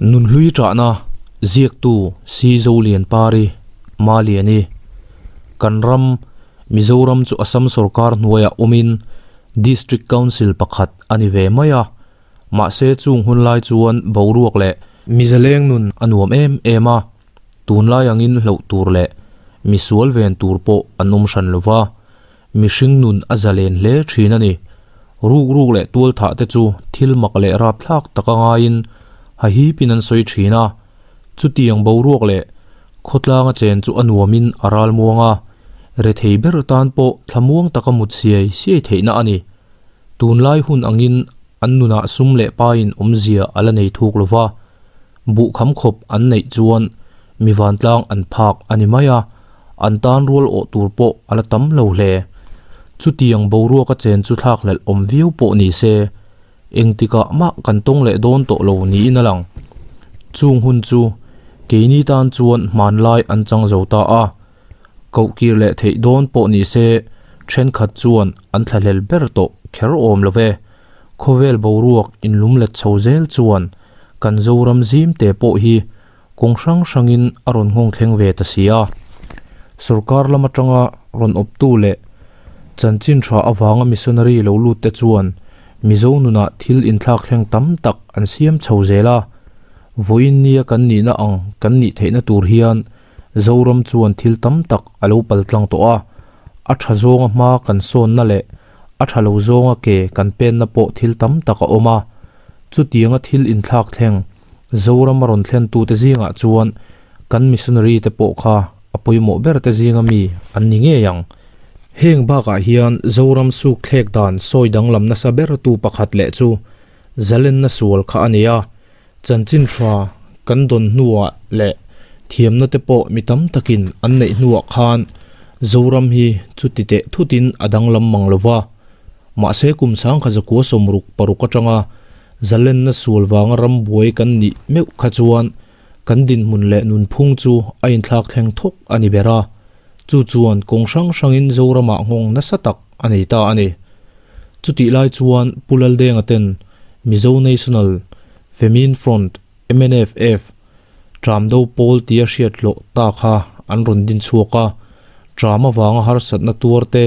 Nunhlui ṭahna ziaktu Si Zolianpari, Maliani. Kan ram, Mizoram chu Assam sorkar hnuaiah awmin District Council pakhat a ni ve mai a. Mahse chung hun lai chuan boruak leh Mizaleng nun a nuam em em a, tunlai angin hloh tur leh misual ven tur pawh an awm hran lo va. Mihring nun a zalen hle thin a ni. Ruk ruk leh tual thah te chu thil mak leh rapthlak taka ngaiin hahipin an sawi thin a. Chutiang boruak leh khawtlanga chen chu a nuamin a ral muang a, rethei ber tan pawh thlamuang taka mut siai siai theihna a ni. Tunlai hun angin an nunah sum leh pain awmzia a la nei thuk lo va, Buh kham khawp an neih chuan mi vantlang an phak a ni mai a, an tan rual awh tur pawh a la tam lo hle. Chutiang boruaka chen chu thlakhlelh awm viau pawh ni se, engtikah mah kan tawng leh dawn tawh lo niin a lang. Chung hun chu keini tan chuan hmanlai an chang zo ta a, kohkir leh theih dawn pawh ni se thenkhat chuan an thlahlel ber tawh kher awm lo ve. Khawvel boruak inlumlet chho zel chuan kan Zoram zim te pawh hi kawng hrang hrangin a rawn nghawng thleng ve ta si a. Sorkar lam atanga rawn awptu leh chanchin tha avanga missionary lo lut te chuan Mizo nunah thil inthlak thleng tam tak an siam chho zel a. Vawiin nia kan nihna ang kan nih theihna tur hian Zoram chuan thil tam tak a lo pal tlang tawh a. A tha zawnga hma kan sawnna leh a tha lo zawnga ke kan penna pawh thil tam tak a awm a. Chutianga thil inthlak thleng Zoram a rawn thlentute zingah chuan kan missionary te pawh kha a pawimawh ber te zinga mi an ni ngei ang. Heng bakah hian Zoram suk thlek dan sawi danglam nasa bertu pakhat leh chu Zalenna sual kha a ni a, chanchin tha kan dawn hnuah leh thiamna te pawh mi tam takin an neih hnuah khan Zoram hi chuti teh thutin a danglam mang lo va. Mahse kum sangkha zakua 66 atanga zalenna sual vanga ram buai kan nih meuh kha chuan kan dinhmun leh nunphung chu a inthlak thleng thawk a ni ber a, chu chuan kawng hrang hrangin Zoramah nghawng nasa tak a nei ta a ni. Chutih lai chuan Pu Laldenga ten Mizo National Famine Front, MNFF, Tramdo pawl tia hriat hlawh ta kha an rawn din chhuak a, tram avanga harsatna tuar te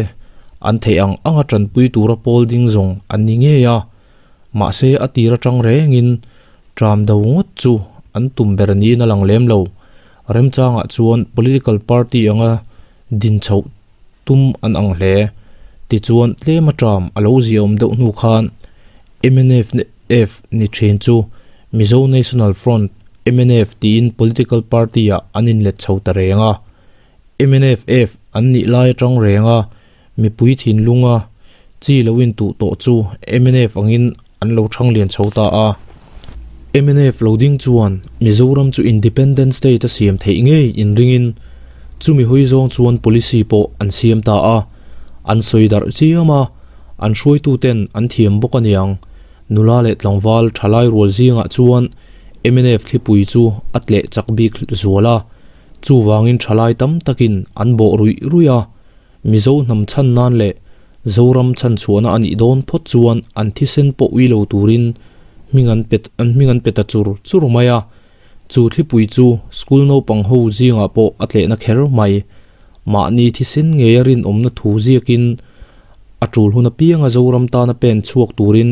an theih ang anga tanpui tura pawl ding zawng an ni ngei a, mahse a tir atang rengin tramdo ngawt chu an tum ber niin a lang lem lo. Remchangah chuan political party anga din chhoh tum an ang hle. Tichuan tlema tram a lo ziaawm deuh hnu khan MNF ni thin chu Mizo National Front, mnf, tiin political party-ah an inlet chho ta reng a. MNFF an nih lai atang reng a, mipui thinlunga chi lo intuh tawh chu mnf angin an lo thang lian chho ta a. Mnf lo ding chuan Mizoram chu Independent State a siam theih ngei inringin chumi hawi zawng chuan policy pawh an siam ta a. An sawi darh chiam a, an hruaituten an thiam bawk aniang. Nula leh tlangval thalai rual zingah chuan mnf thlipui chu a tleh chak bik zual a, chuvangin thalai tam takin an bawh ruih ruih a, Mizo hnam chhan nan leh Zoram chhan chhuahna a nih dawn phawt chuan an thisen pawh ui lo turin hming an pet an hming an pe ta chur chur mai a, chu thlipui chu school naupang ho zingah pawh a tlehna kher mai. Mahni thisen ngeia rinawmna thu ziakin a tul hun apianga Zoram tana pen chhuak turin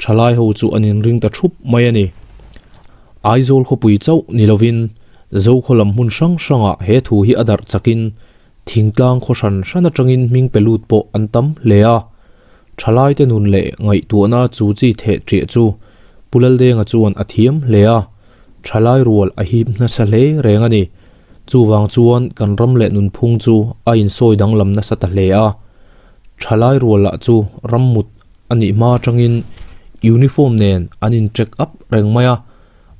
thalai ho chu an inring ta thup mai a ni. Aizawl khawpui chauh ni lovin Zokhaw lam hmun hrang hrangah he thu hi a darh chakin thingtlang khaw hran hran atangin hming pe lut pawh an tam hle a. Thalaite nun leh ngaihtuahna chu chi theh ṭiah chu Pu Laldenga chuan a thiam hle a, thalai rual a hip nasa hle reng a ni. Chuvang chuan kan ram leh nunphung chu a insawi danglam nasa ta hle a. Thalai rual lah chu ram mut a nih hma atangin uniform nen an in check up reng mai a,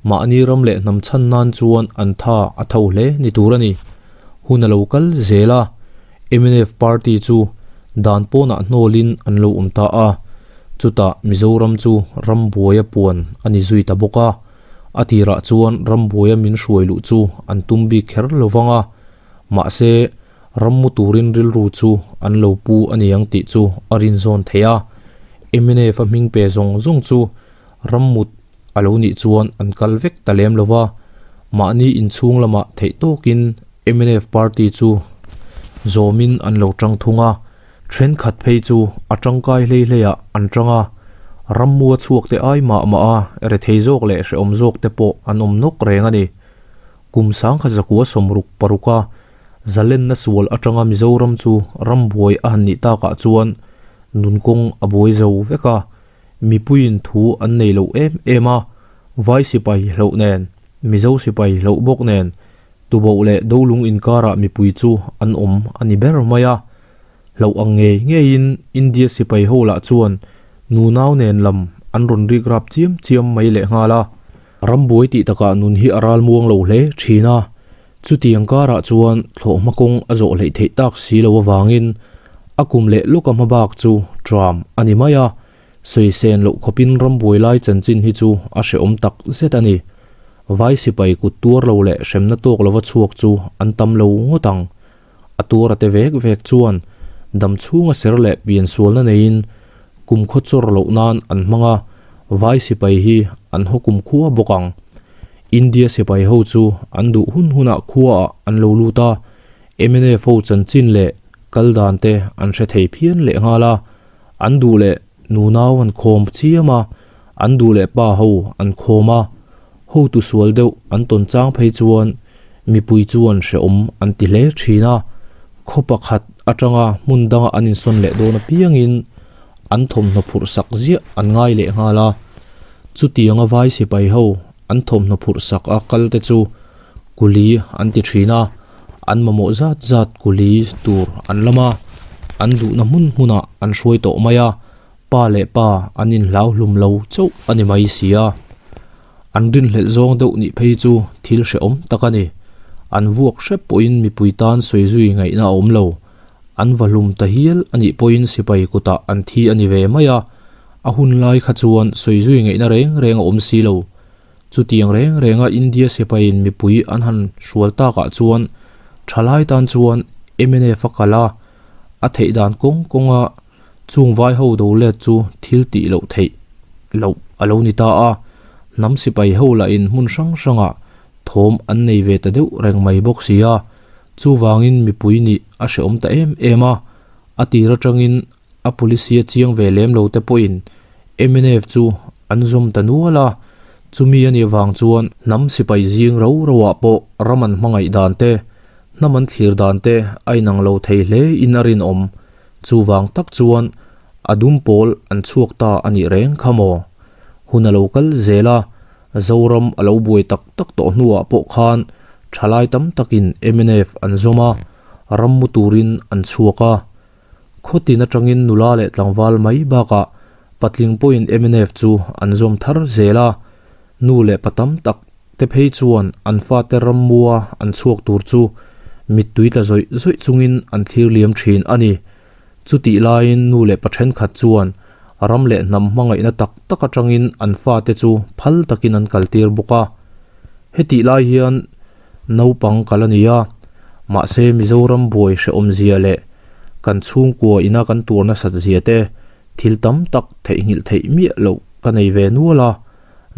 mahni ram leh hnam chhan nan chuan an tha a tho hle ni tur a ni. Hun a lo kal zel a, mnf party chu dan pawnah hnawlin an lo awm ta a, chutah Mizoram chu rambuaia puan a ni zui ta bawk a. A tirah chuan rambuaia min hruai luh chu an tum bik kher lo vang a, mahse rammu turin rilru chu an lo pu a niang tih chu a rinzawn thei a. Mnf a hming pe zawng zawng chu rammut. a lo nih chuan an kal vek ta lem lo va, mahni inchhung lamah theih tawkin mnf party chu zawmin an lo tang thung a, thenkhat phei chu a tangkai hlei hleiah an tang a, rammua chhuak te ai mah mah a rethei zawk leh hrehawm zawk te pawh an awm nawk reng a ni. Kum sangkhat zakua 66 a zalenna sual atanga Mizoram chu rambuai a han nih takah chuan nunkawng a buai zo vek a, mipuiin thu an nei lo em em a, Vai sipai hloh nen, Mizo sipai hloh bawk nen, tuboh leh dolung inkarah mipui chu an awm a ni ber mai a. Hloh ang ngei ngeiin India sipai ho lah chuan nunau nen lam an rawn rik rap chiam chiam mai lehnghal a. Rambuai tih takah nun hi a ralmuang lo hle thin a, chutiang karah chuan thlawhhma kawng a zawh hleih theih tak si lo avangin a kum leh lawka hma bak chu tram a ni mai a, sawi sen loh khawpin rambuai lai chanchin hi chu a hrehawm tak zet a ni. Vai sipai kut tuar lo leh hremna tawk lova chhuak chu an tam lo ngawt ang. A tuar a te vek vek chuan dam chhunga ser leh pian sualna neiin kum khaw chawr loh nan an hmang a, vai sipai hi an haw kum khua bawk ang. India sipai ho chu an duh hun hunah khuaah an lo lut a, mnf ho chanchin leh kal dan te an hre thei phian leh nghal a, an duh leh nunau an khawm chiam a, an duh leh pa ho an khawm a, hotu sual deuh an tawn chang phei chuan mipui chuan hrehawm an ti hle thin a, khaw pakhat atanga hmun danga an insawn leh dawn apiangin an thawmhnaw phurh sak ziah an ngai leh nghal a, chutianga vai sipai ho an thawmhnaw phurh sak a kal te chu kuli an ti thin a, an mamawh zat zat kuli tur an lam a, an duhna hmun hmunah an hruai tawh mai a. Pa leh pa an inhlau hlum lo chauh a ni mai si a, an rinhlelh zawng deuh nih phei chu thil hrehawm tak a ni. An vuak hrep pawhin mipui tan sawi zui ngaihna a awm lo. An va hlum ta hial a nih pawhin sipai kutah an thi a ni ve mai a, a hun lai kha chuan sawi zui ngaihna reng reng a awm si lo. Chutiang reng renga India sipaiin mipui an han hrual takah chuan thalai tan chuan mnf a kal a, a theih dan kawng kawnga Chung vai ho do let chu thil tih loh theih loh a lo ni ta a, hnam sipai ho lahin hmun hrang hrangah thawm an nei ve ta deuh reng mai bawk si a, chuvangin mipui nih a hrehawm ta em em a, a tir atangin a policy a chiang ve lem lo te pawhin mnf chu an zawm ta nual a, chumi a nih vang chuan hnam sipai zing ro roah pawh ram an hmangaih dan te, hnam an thlir dan te a inang lo thei hle in a rinawm. Chuvang tak chuan a dum pawl an chhuak ta a nih reng kha maw? Hun a lo kal zel a, Zoram a lo buai tak tak tawh hnuah pawh khan thalai tam takin mnf an zawm a, ram mu turin an chhuak a. Khawtin atangin nula leh tlangval mai bakah patling pawhin mnf chu an zawm thar zel a, nu leh pa tam tak te phei chuan an fate rammua an chhuak tur chu mittui tla zawih zawih chungin an thlir liam thin a ni. Chutih laiin nu leh pa thenkhat chuan ram leh hnam hmangaihna tak tak atangin an fate chu phal takin an kaltir bawk a. Hetih lai hian naupang kal a ni a, mahse Mizoram buai hrehawmzia leh kan chhungkua ina kan tuar nasat zia te thil tam tak theihnghilh theih miah loh ka nei ve nual a.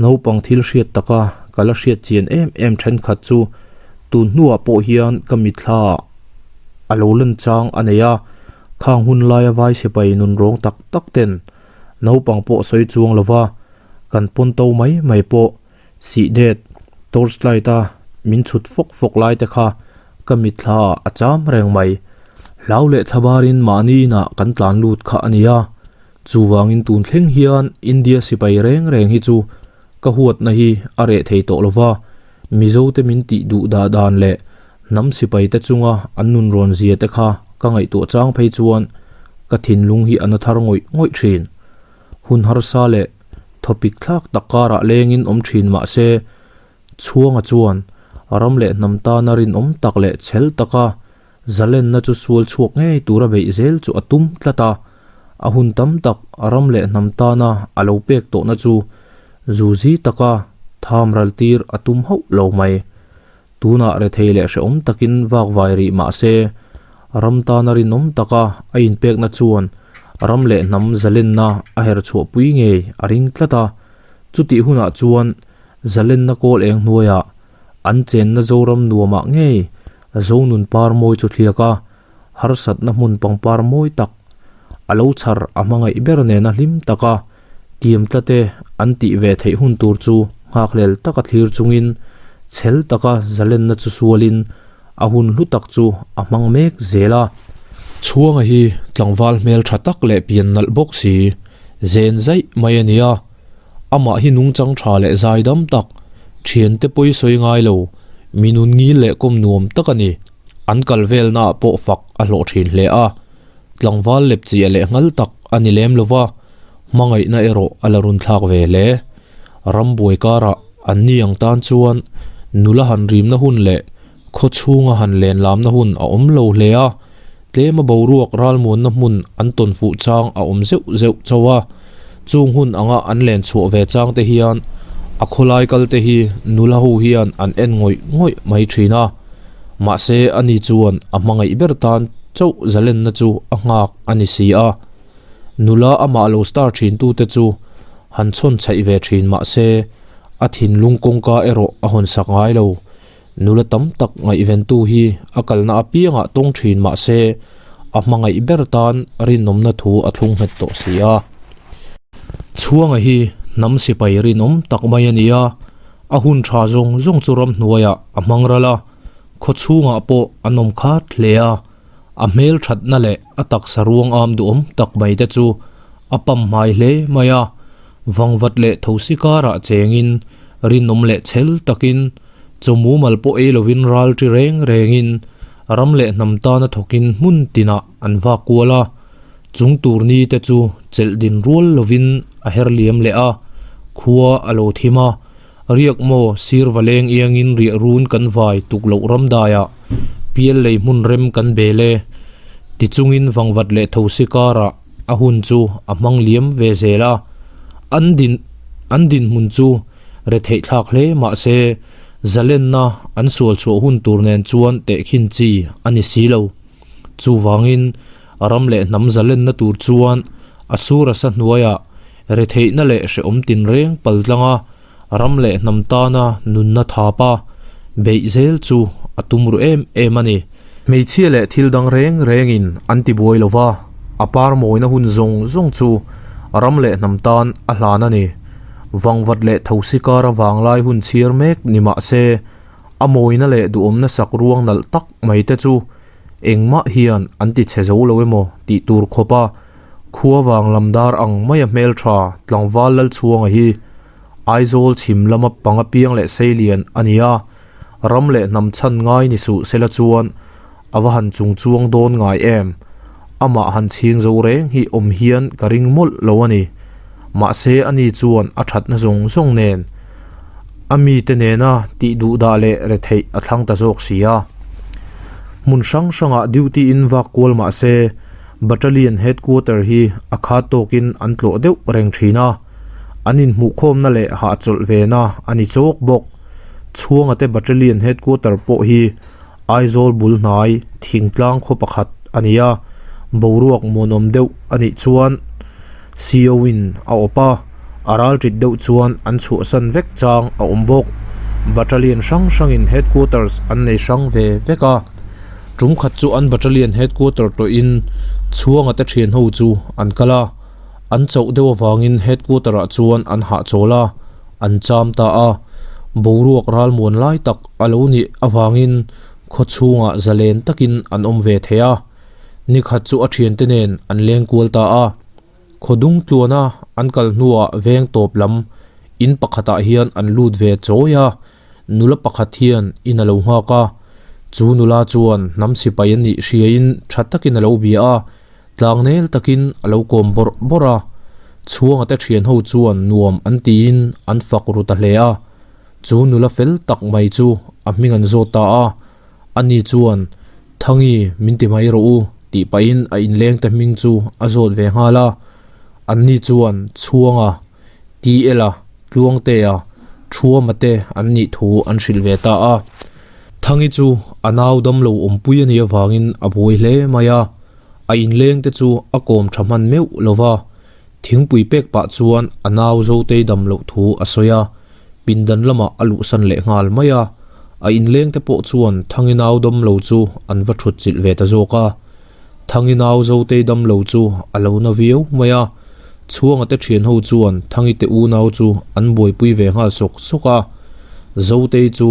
Naupang thil hriat taka ka la hriat chian em em thenkhat chu tun hnuah pawh hian ka mitthla a lo lan chang a nei a, khang hun laia vai sipai nun rawng tak tak ten naupang pawh sawi chuang lova kan pawn to mai mai pawh sih det torch light a min chhut fawk fawk lai te kha ka mitthla ah a cham reng mai. Hlau leh thlabarin mahni inah kan tlan lut kha a nia. Chuvangin tun thleng hian India sipai reng reng hi chu ka huatna hi a reh thei tawh lova, Mizote min tih duh dah dan leh hnam sipaite chunga an nun rawn zia te kha ka ngaihtuah chang phei chuan ka thinlung hi a na thar ngawih ngawih thin. Hun harsa leh thawpik thlak tak karah lengin awm thin mah se, Chhuanga chuan ram leh hnam tana rinawm tak leh chhel taka Zalenna chu sual chhuak ngei tura beih zel chu a tum tlat a, a hun tam tak ram leh hnam tana a lo pek tawhna chu zuzi taka tham ral tir a tum hauh lo mai. Tunah rethei leh hrehawm takin vak vai rih mah se, ram tana rinawm taka a inpekna chuan ram leh hnam zalenna a herchhuahpui ngei a ring tlat a. Chutih hunah chuan zalenna kawl eng hnuaiah an chenna Zoram nuamah ngei Zonun par mawi chu thliak a, harsatna hmun pangpar mawi tak a lo chhar a hmangaih ber nena hlim taka tiam tlate an tih ve theih hun tur chu nghakhlel taka thlir chungin chhel taka zalenna chu sualin a hun hlu tak chu a hmang mek zel a. Chhuanga hi tlangval hmel tha tak leh pian nalh bawk si, zen zaih mai a ni a. Amah hi nungchang tha leh zaidam tak, thiante pawi sawi ngai lo, mi nun ngil leh kawm nuam tak a ni. An kal velnaah pawh fak a hlawh thin hle a. Tlangval lepchiah leh nghal tak a ni lem lo va, hmangaihna erawh a la run thlak ve hle. Rambuai karah an ni ang tan chuan nula han rimna hun leh khaw chhunga han len lamna hun a awm lo hle a, tlema boruak ralmuanna hmun an tawn fuh chang a awm zeuh zeuh chauh a. Chung hun anga an len chhuah ve chang te hian a khawlai kal te hi nula ho hian an en ngawih ngawih mai thin a. Mahse ani chuan a hmangaih ber tan chauh zalenna chu a nghak a ni si a. Nula amah lo star thin tute chu han chhawn chhaih ve thin mahse a thinlung kawngka erawh a hawn sak ngai lo. Nula tam tak ngaihventu hi a kalna apiangah tawng thin mahse a hmangaih ber tan rinawmna thu a thlung nghet tawh si a. Chhuanga hi hnam sipai rinawm tak mai a ni a, a hun tha zawng zawng chu ramhnuaiah a hmang ral a, khaw chhungah pawh a nawm khat hle a, a hmel thatna leh a taksa ruang am duhawm tak mai te chu a pam hmai hle mai a, vangvat leh thosi karah chengin rinawm leh chhel takin Chaw mumal pawh ei lovin ral ṭi reng rengin ram leh hnam tana thawkin hmun tinah an vak kual a, chung tur ni te chu chelh din rual lovin a her liam leh a, khua a lo thim a, riak maw sir va leng iangin riah run kan vai tuk loh ram daiah pial lei hmun rem kan bel e tichungin vangvat leh thosi karah a hun chu a hmang liam ve zel a, an din an dinhmun chu Retheih thlak hle mahse, zalenna an sual chhuah hun tur nen chuan tehkhin chi a ni si lo. Chuvangin, ram leh hnam zalenna tur chuan a sur a sa hnuaiah retheihna leh hrehawm tinreng paltlanga ram leh hnam tana nunna thapa beih zel chu a tum ru em em a ni. Hmeichhia leh thil dang reng rengin an ti buai lo va, a par mawina hun zawng zawng chu ram leh hnam tan a hlan a ni. Vangvat leh thosi kara vanglai hun chhiar mek ni mah se, a mawina leh duhawmna sak ruang nalh tak mai te chu engmah hian an ti chhe zo lo emaw tih tur khawpa khua vang lam dar ang maia hmeltha tlangval Lalchhuanga hi Aizawl chhim lama panga piang leh seilian a ni a, ram leh hnam chhan ngai ni suh sela chuan a va han chung chuang dawn ngai em? Amah han chhing zo reng hi awm hian ka ring mawlh lo a ni. Mahse ani chuan a thatna zawng zawng nen a mite nena tih duh dah leh retheih a thlang ta zawk si a. Hmun hrang hrangah duty in vak kual mahse Battalion Headquarter hi a khat tawkin an tlawh deuh reng thin a. An inhmuhkhawmna leh hahchawlh vena a ni chawk bawk. Chhuanga te Battalion Headquarter pawh hi Aizawl bul hnai thingtlang khaw pakhat a ni a, boruak muanawm deuh a nih chuan CO in a awp a, a ral tit deuh chuan an chhuahsan vek chang a awm bawk. Battalion hrang hrangin headquarters an nei hrang ve vek a, tum khat chu an battalion headquarter tawhin Chhuanga te thian ho chu an kal a, An chauh deuh avangin headquarter ah chuan an hahchawl a, an cham ta a. Boruak ralmuan lai tak a lo nih avangin khaw chhungah zalen takin an awm ve thei a. Nikhat chu a thiante nen an leng kual ta a. Khaw dung tluana an kal hnuah veng tawp lam in pakhatah hian an lut ve chawi a. Nula pakhat hian in a lo nghak a. Chu nula chuan hnam sipai a nih hriain tha takin a lo bia a. Tlangnel takin a lo kawm bawrh bawrh a, chhuanga te thian ho chuan nuam an tiin an fak ru ta hle a. Chu nula fel tak mai chu a hming an zawt ta a, ani chuan Thangi min ti mai rawh u tih pahin a inleng te hming chu a zawt ve nghal a. Anni chuan Chhuanga, TL-a, Tluangtea, Thuama te an nih thu an hrilh ve ta a. Thangi chu a nau damlo awmpui a nih avangin a buai hle mai a, a inleng te chu a kawm tha hman meuh lo va. Thingpui pek pah chuan a nau Zotei dam loh thu a sawi a, pindan lamah a luhsan leh nghal mai a. A inleng te pawh chuan Thangi nau dam lo chu an va thut chilh ve ta zawk a. Thangi nau Zotei dam lo chu a lo na viau mai a, Chhuanga te thian ho chuan Thangi te unau chu an buaipui ve nghal sawk sawk a. Zotei chu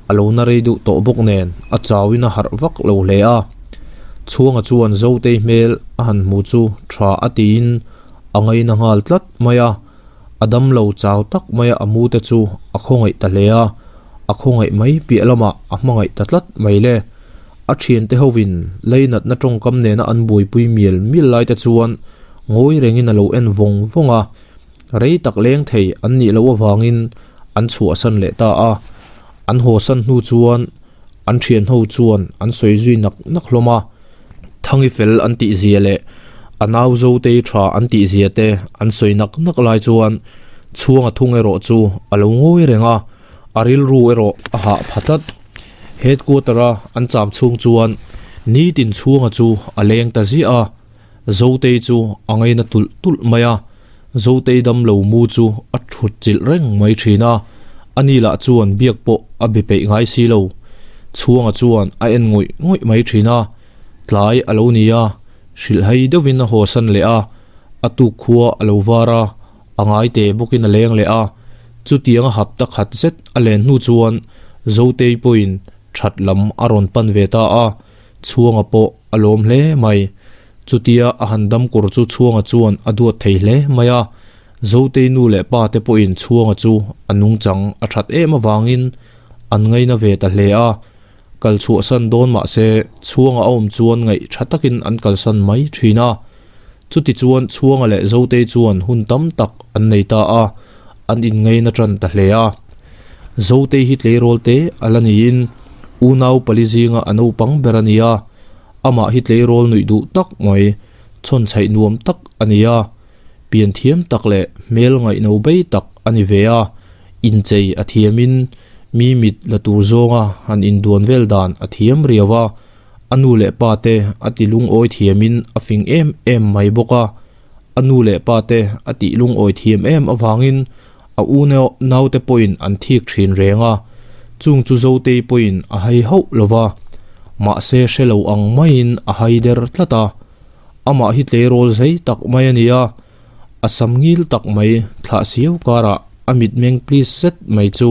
a lo na rei deuh tawh bawk nen a chauin a harh vak lo hle a. Chhuanga chuan Zotei hmel a han hmu chu tha a tiin a ngaina nghal tlat mai a. A damlo chau tak maia a mu te chu a khawngaih ta hle a, a khawngaih mai piah lamah a hmangaih ta tlat mai le. A thiante hovin leinatna tawngkam nena an buaipui mial mial lai te chuan ngawi rengin a lo en vawng vawng a, rei tak leng thei an nih loh avangin an chhuahsan leh ta a. An hawsan hnu chuan an thianho chuan an sawi zui nak nak hlawm a. Thangi fel an tih zia leh a nau Zotei tha an tih zia te an sawi nak nak lai chuan Chhuanga thung erawh chu a lo ngawi reng a, a rilru erawh a hah pha tlat. Headquarter a an cham chhung chuan nitin Chhuanga chu a leng ta ziah a, Zotei chu a ngaina tulh tulh mai a, Zotei damlo mu chu a thut chilh reng mai thin a, ani lah chuan biak pawh a be peih ngai si lo. Chhuanga chuan a en ngawih ngawih mai thin a, tlai a lo ni a, hrilhhai deuhin a hawsan leh a, a tuk khua a lo var a, a ngai teh bawkin a leng leh a, chutianga hapta khat zet a len hnu chuan Zotei pawhin that lam a rawn pan ve ta a, Chhuanga pawh a lawm hle mai. Chutia a han dam kawr chu Chhuanga chuan a duat thei hle mai a, Zotei nu leh pa te pawhin Chhuanga chu a nungchang a that em avangin an ngaina ve ta hle a, kal chhuahsan dawn mah se Chhuanga a awm chuan ngaih tha takin an kalsan mai thin a. Chuti chuan Chhuanga leh Zotei chuan hun tam tak an nei ta a, an inngaina tan ta hle a. Zotei hi tleirawl te a la niin unau pali zinga a naupang ber a ni a, amah hi tleirawl nuih duh tak mai, chhawnchhaih nuam tak a ni a, pian thiam tak leh hmel ngaihno bei tak a ni ve a, inchei a thiamin mi mit la tur zawnga han induan vel dan a thiam riau a, a nu leh pa te a ti lungawi thiamin a fing em em mai bawk a, a nu leh pa te a tih lungawi thiam em avangin a unau naute pawhin an thik thin reng a, chung chu Zotei pawhin a hai hauh lo va, mahse hre lo ang maiin a hai der tlat a, amah hi tleirawl zei tak mai a ni a, a sam ngil tak mai thlah siau karah a mitmeng please zet mai chu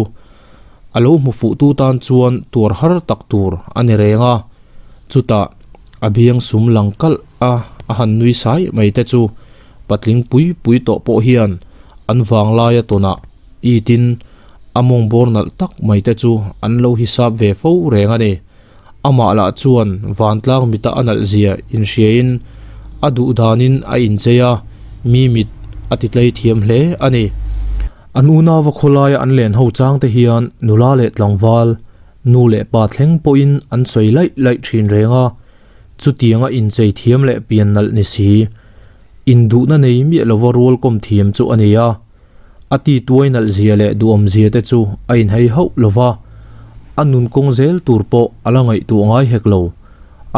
a lo hmu fuh tu tan chuan tuar har tak tur a ni reng a, chutah a biang sum lang kalh a a han nui sai mai te chu patling pui pui tawh pawh hian an vanglaia tawnah itin a mawng bawr nalh tak mai te chu an lo hisap ve fo reng a ni. Amah lah chuan vantlang mita a nalh zia inhriain a duh danin a inchei a, mi mit a ti tlei thiam hle a ni. An unauva khawlaia an len ho chang te hian nula leh tlangval, nu leh pa thleng pawhin an sawi laih laih thin reng a, chutianga inchei thiam leh pian nalh ni si, induhna nei miah lova rual kawm thiam chu a ni a. A ti tuai nalh zia leh duhawm zia te chu a inhei hauh lo va, a nun kawng zel tur pawh a la ngaihtuah ngai hek lo.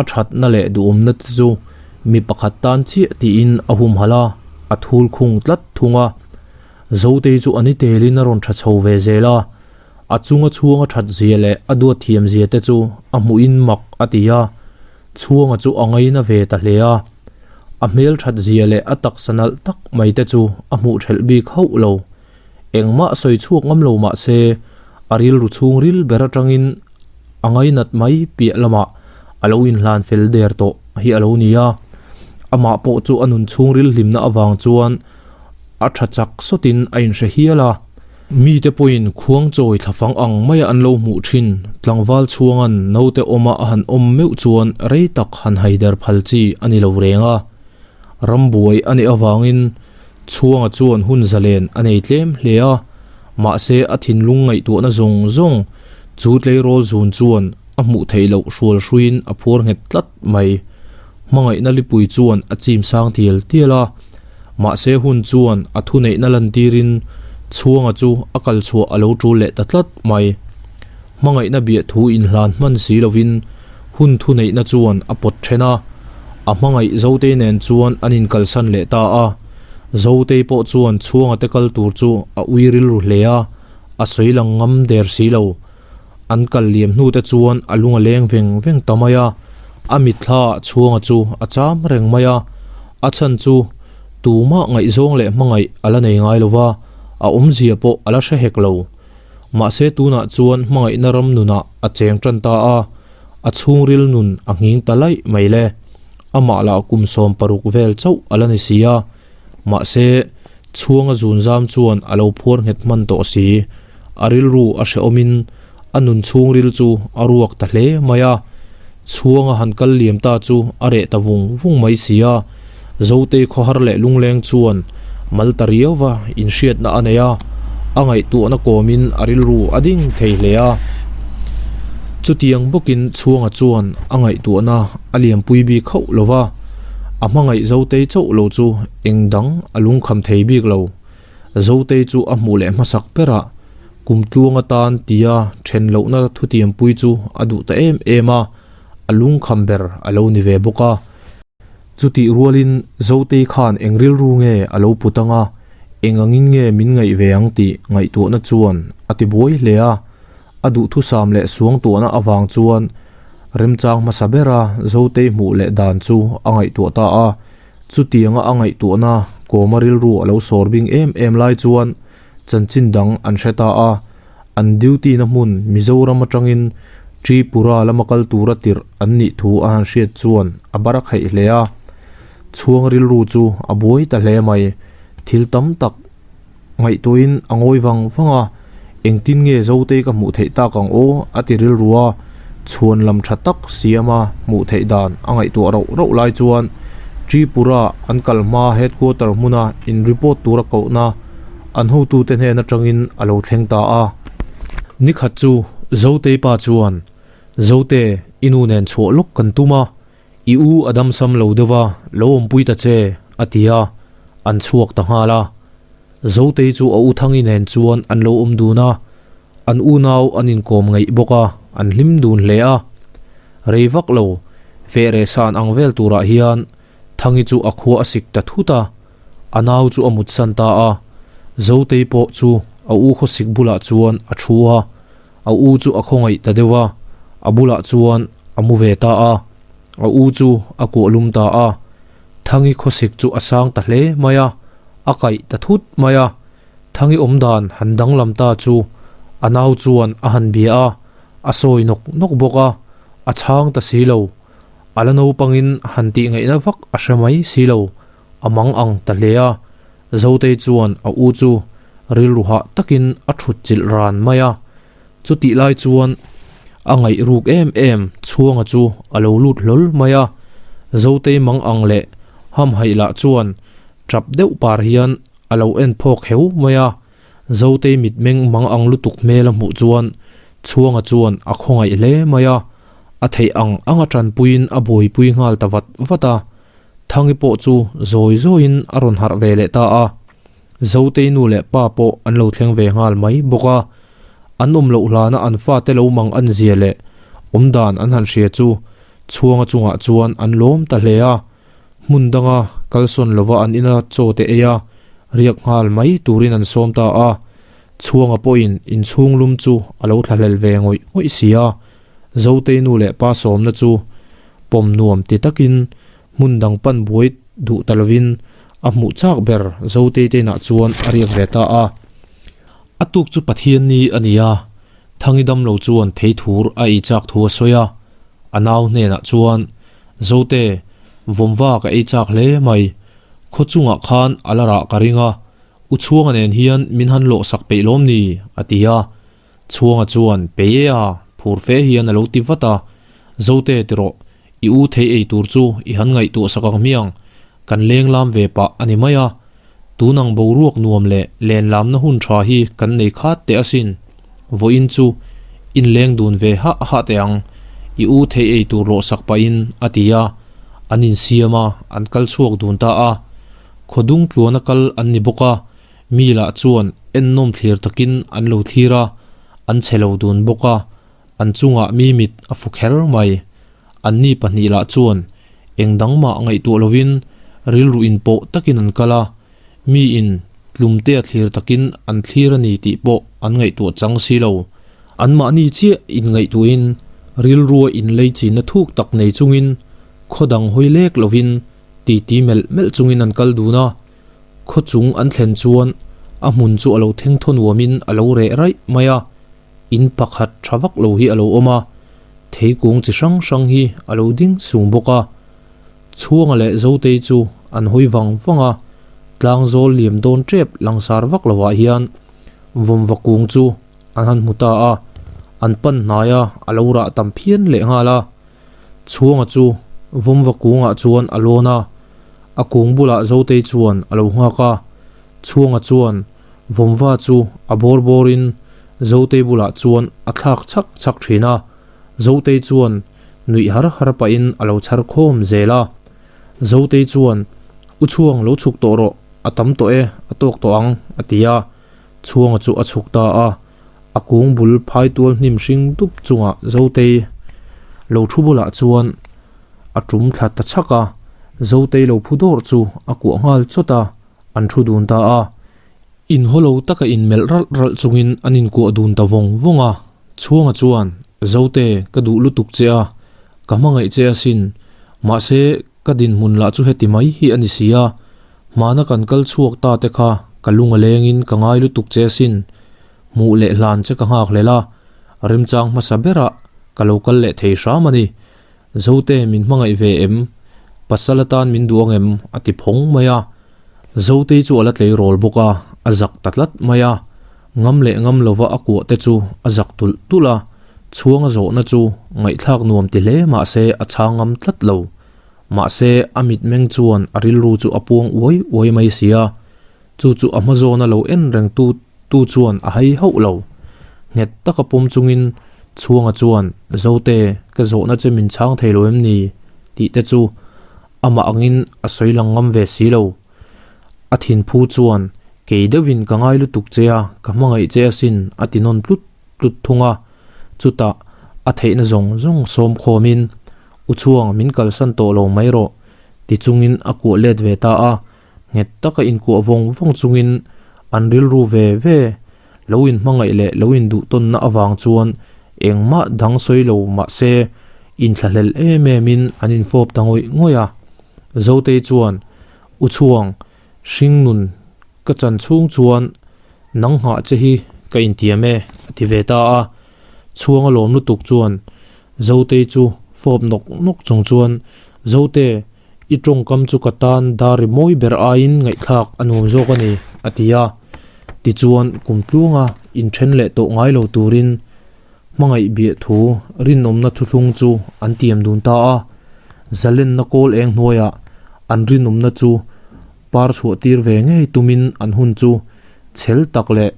A thatna leh duhawmna te chu mi pakhat tan chiah tiin a humhalh a, a thul khung tlat thung a. Zotei chu a ni telin a rawn tha chho ve zel a, a chunga chhuanga that zia leh a duat thiam zia te chu a hmuhin mak a ti a, chhuanga chu a ngaina ve ta hle a. A hmel that zia leh a taksa nalh tak mai te chu a hmuh thelh bik hauh lo. Engmah sawi chhuak ngam lo mah se, a rilru chhungril ber atangin a ngainat mai piah lamah a lo inhlan fel der tawh hi a lo ni a. Amah pawh chu a nun chhungril hlimna avang chuan a tha chak sawtin a inhre hial a. Mite pawhin khuangchawi thlafang ang maia an lo hmuh thin tlangval chhuanga'n naute awma a han awm meuh chuan rei tak han haider phal chi a ni lo reng a. Rambuai a nih avangin Chhuanga chuan hun zalen a nei tlem hle a, mahse a thinlung ngaihtuahna zawng zawng chu tleirawl zun chuan a hmuh theih loh hrual hruiin a phuar nghet tlat mai. Hmangaihna lipui chuan a chim sang tial tial a. Mahse hun chuan a thuneihna lantirin Chhuanga chu a kal chhuah a lo tul leh ta tlat mai. Hmangaihna biah thu inhlan hman si lovin hun thuneihna chuan a pawt then a, a hmangaih Zotei nen chuan an inkalsan leh ta a. Zotei pawh chuan Chhuanga te kal tur chu a ui rilru hle a, a sawi lang ngam der si lo. An kal liam hnu te chuan a lung a leng veng veng ta mai a, a mitthla ah Chhuanga chu a cham reng mai a, a chhan chu tumah ngaihzawng leh hmangaih a la nei ngai lo va, a awmzia pawh a la hre hek lo. Mahse tunah chuan hmangaihna ram nunah a cheng tan ta a, a chhungril nun a nghing ta laih mai le. Amah lah kum 16 vel chauh a la ni si a, mahse chhuanga zunzam chuan a lo phuar nghet hman tawh si. A rilru a hrehawmin a nun chhungril chu a ruak ta hle mai a, chhuanga han kal liam ta chu a reh ta vung vung mai si a. Zotei khawhar leh lungleng chuan mal ta riauva inhriatna a nei a, a ngaihtuahna kawmin a rilru a ding thei hle a. Chutiang bawkin Chhuanga chuan a ngaihtuahna a liampui bik hauh lo va, a hmangaih Zotei chauh lo chu eng dang a lungkham thei bik lo. Zotei chu a hmuh leh hmasak berah kum tluang atan tia then lohna thutiampui chu a duh ta em em a, a lungkham ber a lo ni ve bawk a. Chutih rualin Zotei khan eng rilru nge a lo put anga, eng angin nge min ngaih ve ang tih ngaihtuahna chuan a ti buai hle a. A duhthusam leh suangtuahna avang chuan remchang hmasa bera Zotei hmuh leh dan chu a ngaihtuah ta a. Chutianga a ngaihtuahna kawma rilru a lo sawr bing em em lai chuan chanchin dang an hre ta a. An duty na hmun Mizoram atangin Tripura lama kal tura tirh an nih thu a han hriat chuan a bar a khaih hle a. Chhuang rilru chu a buai ta hle mai. Thil tam tak ngaihtuahin a ngawi vang vang a, engtin nge Zotei ka hmuh theih tak ang aw a ti rilru a. Chhuan lam tha tak siama hmuh theih dan a ngaihtuah rauh rauh lai chuan Tripura an kal hma headquarter hmuna in report tura kohna An hotute hnen atangin a lo thleng ta a. Nikhat chu Zotei pa chuan, Zote, i nu nen chhuah lawk kan tum a, i u a damsam lo deuh a, lo awmpui ta che, a ti a, an chhuak ta nghal a. Zotei chu a u Thangi nen chuan an lo awm dun a, an unau an inkawm ngeih bawk a, an hlim dun hle a. Rei vak lo, feh reh san ang vel turah hian Thangi chu a khua a sik ta thut a, a nau chu a mutsan ta a. Zotei pawh chu a u khawsik bulah chuan a thu a, a u chu a khawngaih ta deuh a, a bulah chuan a mu ve ta a, a u chu a kuah lum ta a. Thangi khawsik chu a sang ta hle mai a, a kaih ta thut mai a. Thangi awmdan han danglam ta chu a nau chuan a han bia a, a sawi nawk nawk bawk a, a chhang ta si lo. A la naupangin han tih ngaihna vak a hre mai si lo, a mang ang ta hle a. Zotei chuan a u chu rilru hah takin a thut chilh ran mai a. Chutih lai chuan a ngaih ruk em em Chhuanga chu a lo lut hlawl mai a. Zotei mang ang leh hamhaih lah chuan tap deuh par hian a lo en phawk heu mai a. Zotei mitmeng mang ang lutuk hmel a hmuh chuan Chhuanga chuan a khawngaih hle mai a. A theih ang ang a tanpuiin a buaipui nghal ta vat vat a, Thangi pawh chu zawi zawiin a rawn harh ve leh ta a. Zotei nu leh pa pawh an lo thleng ve nghal mai bawk a. An awm loh hlana an fate lo mang an zia leh awmdan an han hria chu Chhuanga chungah chuan an lawm ta hle a. Hmun danga kalsawn lova an ina chaw te ei a, riak nghal mai turin an sawm ta a. Chhuanga pawhin inchhung lum chu a lo thlahlel ve ngawih ngawih si a. Zotei nu leh pa sawmna chu pawm nuam ti takin hmun dang pan buai duh ta lovin a hmuh chak ber Zotei te inah chuan a riak ve ta a. A tuk chu Pathianni a ni a, Thangi damlo chuan theithur a ei chak thu a sawi a, a nau hnenah chuan, Zote, vawmva ka ei chak hle mai, khaw chungah khan a la rah ka ring a, U Chhuanga nen hian min han lawhsak peih lawm ni? a ti a. Chhuanga chuan, Pei e a, phur fe hian a lo ti vat a. Zote ti rawh, i u thei ei tur chu i han ngaihtuah sak ang hmiang, kan leng lam ve pah a ni mai a. Tun ang boruak nuam leh len lamna hun tha hi kan nei khat teh asin. Vawiin chu in leng dun ve hah hah teh ang, i u thei ei tur rawhsak pahin a ti a. An insiam a, an kal chhuak dun ta a. Khawdung tluana kal an ni bawk a. Mi lah chuan ennawm thlir takin an lo thlir a, an che lo dun bawk a, an chungah mi mit a fu kher mai. Anni pahnih lah chuan eng dang mah ngaihtuah lovin rilru inpawh takin an kal a, Miin tlumtea thlir takin an thlir a ni tih pawh an ngaihtuah chang si lo. Anmahni chiah inngaihtuahin rilrua inlei chinna thuk tak nei chungin khaw dang hawi lek lovin titi melh melh chungin an kal dun a. Khaw chung an thlen chuan a hmun chu a lo thengthaw nuamin a lo reh raih mai a, in pakhat tha vak lo hi a lo awm a, theikung chi hrang hrang hi a lo ding sung bawk a. Chhuanga leh Zotei chu an hawi vang vang a, tlangzawl liam dawn tep langsar vak lovah hian vawmva kung chu an han hmu ta a, an pan hnai a, a lo rah tam phian leh nghal a. Chhuanga chu vawmva kungah chuan a lawn a, a kung bulah Zotei chuan a lo nghak a, Chhuanga chuan vawmva chu a bawr bawrin Zotei bulah chuan a thlak chhak chhak thin a. Zotei chuan nuih har har pahin a lo chhar khawm zel a. Zotei chuan, U Chhuang lo chhuk tawh rawh, a tam tawh e, a tawk tawh ang, a ti a. Chhuanga chu a chhuk ta a. A kung bul phaitual hnim hring dup chungah Zotei lo thu bulah chuan a tum thla ta chhak a. Zotei lo phu dawrh chu a kuah nghal chawt a, an thu dun ta a. Inhaw lo taka inmelh ralh ralh chungin an inkuah dun ta vawng vawng a. Chhuanga chuan, Zote, ka duh lutuk che a, ka hmangaih che asin. Mahse, ka dinhmun lah chu heti mai hi a ni si a. Hmana kan kal chhuak ta te kha ka lung a lengin ka ngai lutuk che asin. Hmuh leh hlan che ka nghak hlel a, remchang hmasa berah ka lo kal leh thei hram a ni. Zote min hmangaih ve em? Pasal atan min duh ang em? a ti phawng mai a. Zotei chu a la tleirawl bawk a, a zak ta tlat mai a. Ngam leh ngam lova a kuah te chu a zak tulh tulh a, chhuang a zawhna chu ngaihthlak nuam ti hle mah se a chhang ngam tlat lo. Mahse, a mitmeng chuan a rilru chu a puang uai uai mai si a, chu chu a hma zawna lo en reng tu tu chuan a hai hauh lo. Nghet taka pawm chungin Chhuanga chuan, Zote, ka zawhna che min chhang thei lo em ni? tih te chu amah angin a sawi lang ngam ve si lo. A thinphu chuan, Kei deuhin ka ngai lutuk che a, ka hmangaih che asin, a ti nawn tlut tlut thung a. Chutah a theihna zawng zawng sawm khawmin, U Chhuang, min kalsan tawh lo mai rawh, ti chungin a kuah let ve ta a. Nghet taka inkuah vawng vawng chungin an rilru ve ve lo inhmangaih leh lo induhtawnna avang chuan engmah dang sawi lo mahse inthlahlel em emin an infawp ta ngawih ngawih a. Zotei chuan, U Chhuang, hringnun ka chan chhung chuan nang nghah che hi ka intiam e, a ti ve ta a. Chhuang a lawm lutuk chuan Zotei chu fawp nawk nawk chung chuan, Zote, I tawngkam chu ka tan dar ri mawi ber aiin ngaihthlak a nuam zawk a ni, a ti a. Tichuan, kum tluanga inthen leh tawh ngai lo turin hmangaih biah thu rinawmna thuthlung chu an tiam dun ta a. Zalenna kawl eng hnuaiah an rinawmna chu par chhuah tir ve ngei tumin an hun chu chhel tak leh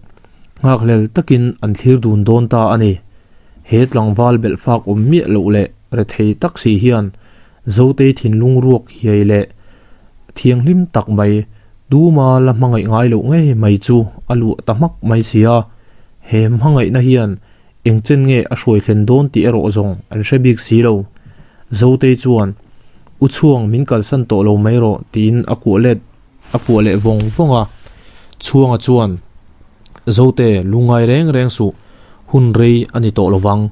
nghakhlel takin an thlir dun dawn ta a ni. He tlangval belhfak awm miah loh leh rethei tak si hian Zotei thinlung ruak hiai leh thianghlim tak mai, tuma la hmangaih ngai loh ngei mai chu a luah ta hmak mai si a. He hmangaihna hian eng chen nge a hruai thlen dawn tih erawh zawng an hre bik si lo. Zotei chuan, U Chhuang min kalsan tawh lo mai rawh tiin a kuah let a kuah leh vawng vawng a. Chhuanga chuan, Zote, lungngai reng reng suh, hun rei a ni tawh lovang.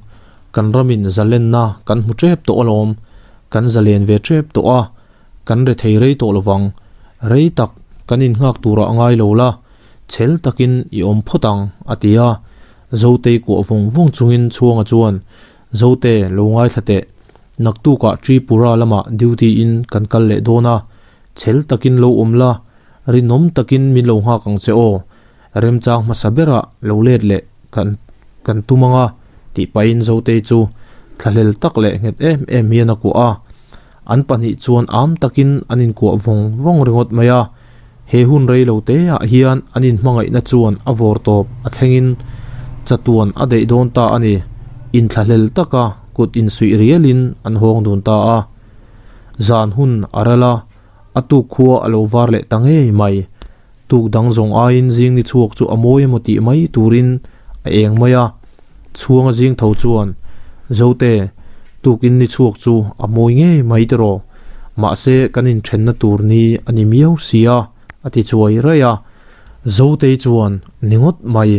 Kan ramin zalenna kan hmu tep tawh alawm, kan zalen ve tep tawh a, kan rethei rei tawh lovang. Rei tak kan innghak turah a ngai lo la, chhel takin i awm phawt ang, a ti a. Zotei kuah vawng vawng chungin Chhuanga chuan, Zote, lo ngaithla teh. Naktukah Tripura lamah duty in kan kal leh dawn a, chhel takin lo awm la, rinawm takin min lo nghak ang che aw. Remchang hmasa berah lo let leh kan kan tum ang a, tih pahin Zotei chu thlahlel tak leh nghet em em hian a kuah a. An pahnih chuan am takin an inkuah vawng vawng ringawt mai a. He hun rei lo te ah hian an inhmangaihna chuan a vawr tawp a thlengin chatuan a daih dawn ta a ni. Inthlahlel taka kut insuih rialin an hawng dun ta a. Zan hun a ral a, a tuk khua a lo var leh ta ngei mai. Tuk dang zawng aiin zing ni chhuak chu a mawi emaw tih mai turin a eng mai a, chhuanga zing tho chuan, Zote, tukin ni chhuak chu a mawi ngei mai tiraw? Mahse kan inthenna tur ni a ni miau si a, a ti chuai raih a. Zotei chuan, Ni ngawt mai,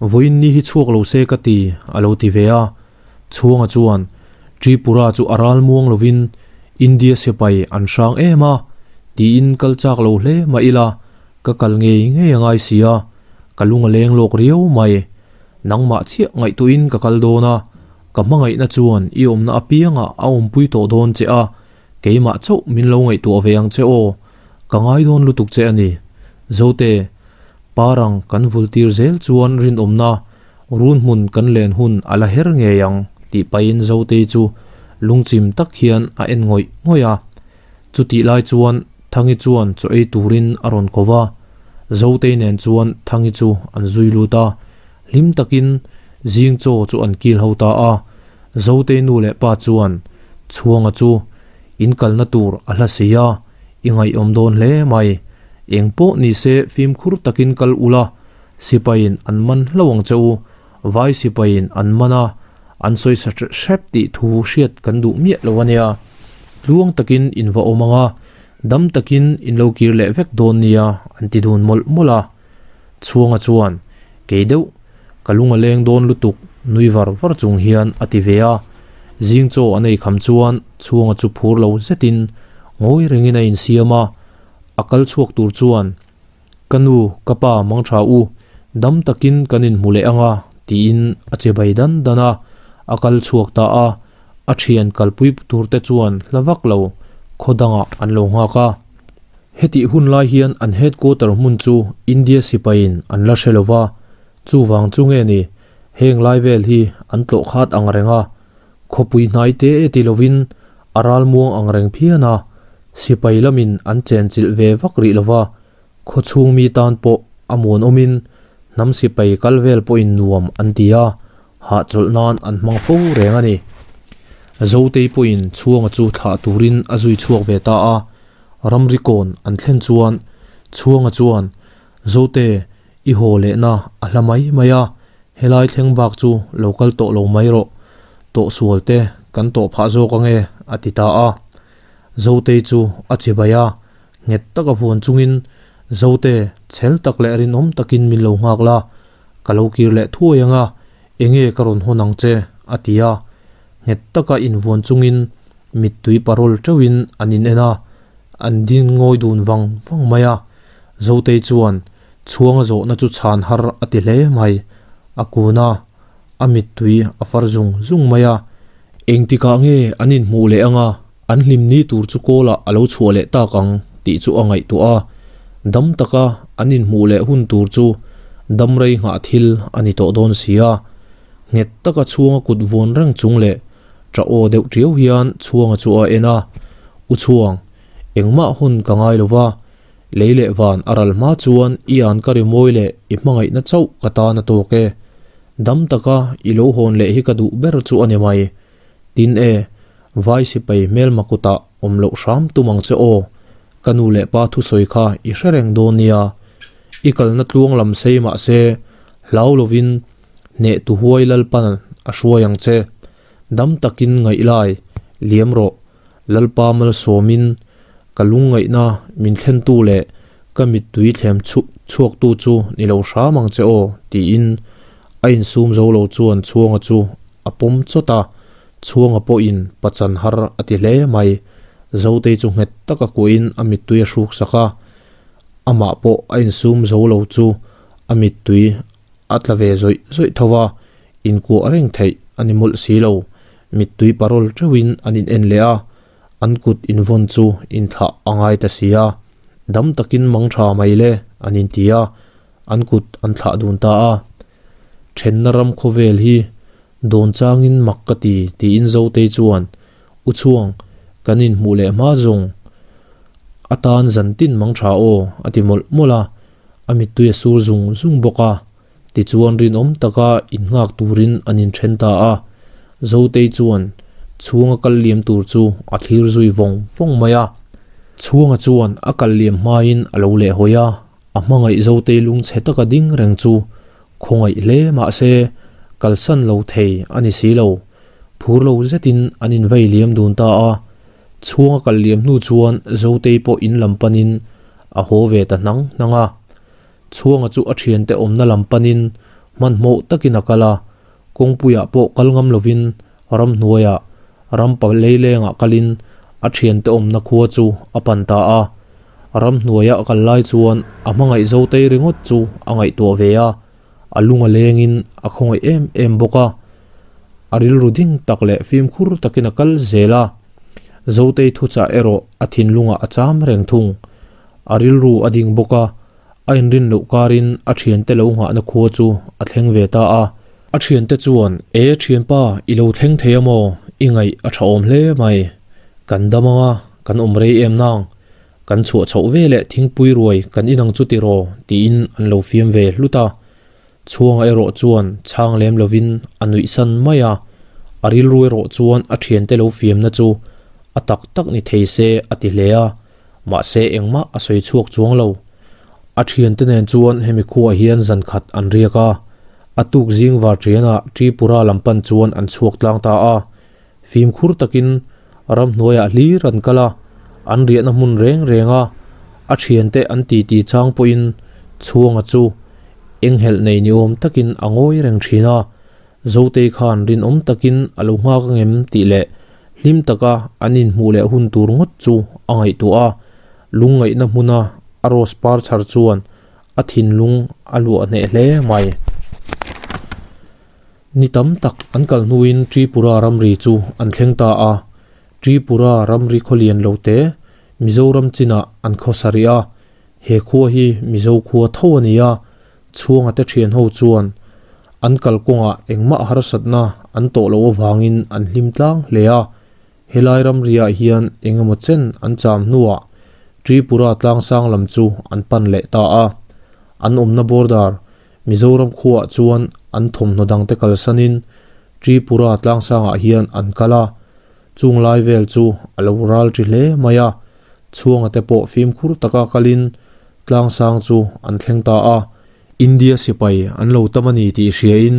vawiin ni hi chhuak lo se ka ti, a lo ti ve a. Chhuanga chuan, Tripura chu a ral muang lovin India sipai an hrang em a, tiin kal chak lo hle mah ila, ka kal ngei ngei a ngai si a, ka lung a leng lawk riau mai. Nangmah chiah ngaihtuahin ka kal dawn a, ka hmangaihna chuan i awmna apiangah a awmpui tawh dawn che a, keimah chauh min lo ngaihtuah ve ang che aw, ka ngai dawn lutuk che a ni. Zote, parang kan vul tir zel chuan rinawmna run hmun kan len hun a la her ngei ang tih pahin Zotei chu lungchim tak hian a en ngawih ngawih a. Chutih lai chuan Thangi chuan chaw ei turin a rawn ko va, Zotei nen chuan Thangi chu an zui lut a, hlim takin zing chaw chu an kil ho ta a. Zotei nu leh pa chuan Chhuanga chu in kalna tur a hla si a, i ngaihawm dawn hle mai. Eng pawh ni se fimkhur takin kal ula, sipaiin an man hlauh ang che u, vai sipaiin an man a, an sawi sa hrep tih thu hriat kan duh miah lo a nia. Tluang takin in va awm ang a, dam takin in lo kir leh vek dawn nia an ti dun mawlh mawlh a. Chhuanga chuan, Kei deuh, ka lung a leng dawn lutuk nui var var chung hian a ti ve a. Zing chaw an ei kham chuan Chhuanga chu phur lo zetin ngawi rengin a insiam a, a kal chhuak tur chuan, Ka nu, ka pa mang tha u, dam takin kan inhmu leh ang a, tiin a che bai dan dan a, a kal chhuak ta a, a thian kalpui tur te chuan hla vak lo khaw dangah an lo nghak a. Hetih hun lai hian an headquarter hmun chu India sipaiin an la hre lo va, chuvang chu nge ni, heng lai vel hi an tlawh khat ang reng a, khawpui hnai te e ti lovin a ralmuang ang reng phian a, sipai lamin an chenchilh ve vak rih lo va, khawchhung mi tan pawh a muanawmin hnam sipai kal vel pawhin nuam an ti a, hahchawlh nan an hmang fo reng a ni. Zotei pawhin Chhuanga chu thlah turin a zui chhuak ve ta a, ramri kawn an thlen chuan Chhuanga chuan, Zote, i haw lehna a hla mai mai a, helai thleng bak chu lo kal tawh lo mai rawh, tawhsual te kan tawh phah zawk ange a ti ta a. Zotei chu a chi bai a, nghet taka vuan chungin, Zote, chhel tak leh rinawm takin min lo nghak la, ka lo kir leh thuai ang a, enge ka rawn hawn ang che? a ti a. Nghet taka invuan chungin mittui parawl teuhin an inen a, an ding ngawi dun vang vang mai a. Zotei chuan chhuanga zawhna chu chhan har a ti hle mai. A kun a, a mittui a far zung zung mai a. Engtikah nge an inhmuh leh ang a, an hlim ni tur chu kawlah a lo chhuah leh tak ang tih chu a ngaihtuah a. Dam taka an inhmuh leh hun tur chu dam rei nghah thil a ni tawh dawn si a. Nghet taka chhuanga kut vuan reng chung leh ṭah aw deuh ṭiau hian chhuanga chu a en a, U Chhuang, engmah hun ka ngai lo va, lei leh van a ral hma chuan i an ka rimawi leh i hmangaihna chauh ka tan a tawk e. Dam taka i lo hawn leh hi ka duh ber chu a ni mai. Tin e, vai sipai hmelma kutah awm loh hram tum ang che aw, ka nu leh pa thusawi kha i hre reng dawn nia. I kalna tluang lam sei mah se, hlau lovin hneh tu huai Lalpan a hruai ang che. Dam takin ngaih lai, liam rawh. Lalpa malsawmin ka lungngaihna min thlentu leh ka mittui thlem chhuaktu chu ni lo hram ang che aw, tiin a insum zo lo chuan Chhuanga chu a pawm chawt a, Chhuanga pawhin pachan har a ti hle mai. Zotei chu nghet taka kuahin a mittui a hruk sak a, amah pawh a insum zo lo chu a mittui a tla ve zawih zawih tho a, inkuah reng theih a ni mawlh si lo. Mittui parawl teuhin an in en leh a, an kut invawn chu inthlah a ngai ta si a. Dam takin mang tha mai le an inti a, an kut an thlah dun ta a. Thenna ram khawvel hi dawn changin mak ka ti tiin Zotei chuan, U Chhuang, kan inhmuh leh hma zawng atan zan tin mang tha aw a ti mawlh mawlh a, a mittui a sur zung zung bawk a. Tichuan rinawm taka innghak turin an inthen ta a, Zotei chuan chhunga kal liam tur chu a thlir zui vawng vawng mai a. Chhunga chuan a kal liam hmain a lo lehhawi a, a hmangaih Zotei lungchhe taka ding reng chu khawngaih hle mah se kalsan lo thei a ni si lo. Phur lo zetin an invei liam dun ta a, chhunga kal liam hnu chuan Zotei pawh in lam panin. a haw ve ta hnang hnang a. Chhuanga chu a thiante awmna lam panin hmanhmawh takin a kal a, kawngpuiah pawh kal ngam lovin ramhnuaiah rampa leilengah kalin a thiante awmna khua chu a pan ta a. Ramhnuaia a kal lai chuan a hmangaih Zotei ringawt chu a ngaihtuah ve a, a lung a lengin a khawngaih em em bawk a. A rilru ding tak leh fimkhur takin a kal zel a, Zotei thuchah erawh a thinlungah a cham reng thung. A rilru a ding bawk a, a inrin loh karin a thiante lo nghahna khua chu a thleng ve ta a. A thiante chuan, E thianpa, i lo thleng thei a maw? I ngaih a tha awm hle mai. Kan dam ang a, kan awm rei em nang. Kan chhuah chhoh ve leh thingpui ruai kan inang chu tiraw? tiin an lo fiam ve hlut a. Chhuanga erawh chuan chhang lem lovin a nuih san mai a, a rilru erawh chuan a thiante lo fiamna chu a tak tak ni thei se a ti hle a. Mahse engmah a sawi chhuak chuang lo. A thiante nen chuan hemi khuaah hian zan khat an riak a, a tuk zing var ṭianah Tripura lam pan chuan an chhuak tlang ta a. Fimkhur takin ramhnuaiah hlir an kal a, an riahna hmun reng reng a, a thiante an titi chang pawhin Chhuanga chu enghelh nei ni awm takin a ngawi reng thin a. Zotei khan rinawm takin a lo nghak angem tih leh hlim taka an inhmuh leh hun tur ngawt chu a ngaihtuah a, lungngaihna hmuna a rose par chhar chuan a thinlung a luah hneh hle mai. Ni tam tak an kal hnuin Tripura ramri chu an thleng ta a, Tripura ramri khawlian lo te Mizoram chinah an khawsa rih a, he khua hi Mizo khua tho a ni a, Chhuanga te thian ho chuan an kalkawngah engmah harsatna an tawh loh avangin an hlim tlang hle a. Helai ramriah hian engemaw chen an cham hnuah Tripura tlangsang lam chu an pan leh ta a. An awmna border Mizoram khuaah chuan an thawmhnaw dangte kalsanin Tripura tlangsangah hian an kal a. Chung lai vel chu a lo ral ṭi hle mai a, Chhuanga te pawh fimkhur taka kalin Tlangsang chu an thleng ta a, India sipai an lo tam a ni tih hriain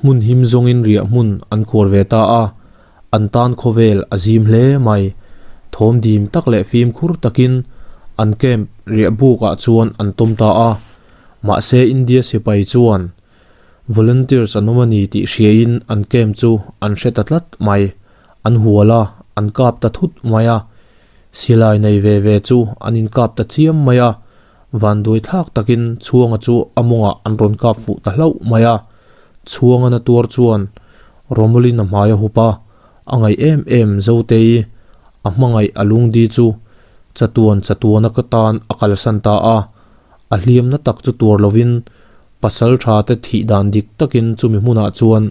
hmun him zawngin riah hmun an khuar ve ta a, an tan khawvel a zim hle mai. Thawm dim tak leh fimkhur takin an camp riah bukah chuan an tawm ta a, mahse India sipai chuan Volunteers an awm a ni tih hriain an camp chu an hre ta tlat mai. An hual a, an kap ta thut mai a. Silai nei ve ve chu an inkap ta chiam mai a, vanduai thlak takin Chhuanga chu a mawngah an rawn kap fuh ta hlauh mai a. Chhuanga na tuar chuan Romulin a hmai a hup a, a ngaih em em Zotei a hmangaih a lungdi chu chatuan chatuana ka tan a kalsan ta a, a hliamna tak chu tuar lovin Pasal tha te thih dan dik takin chumi hmunah chuan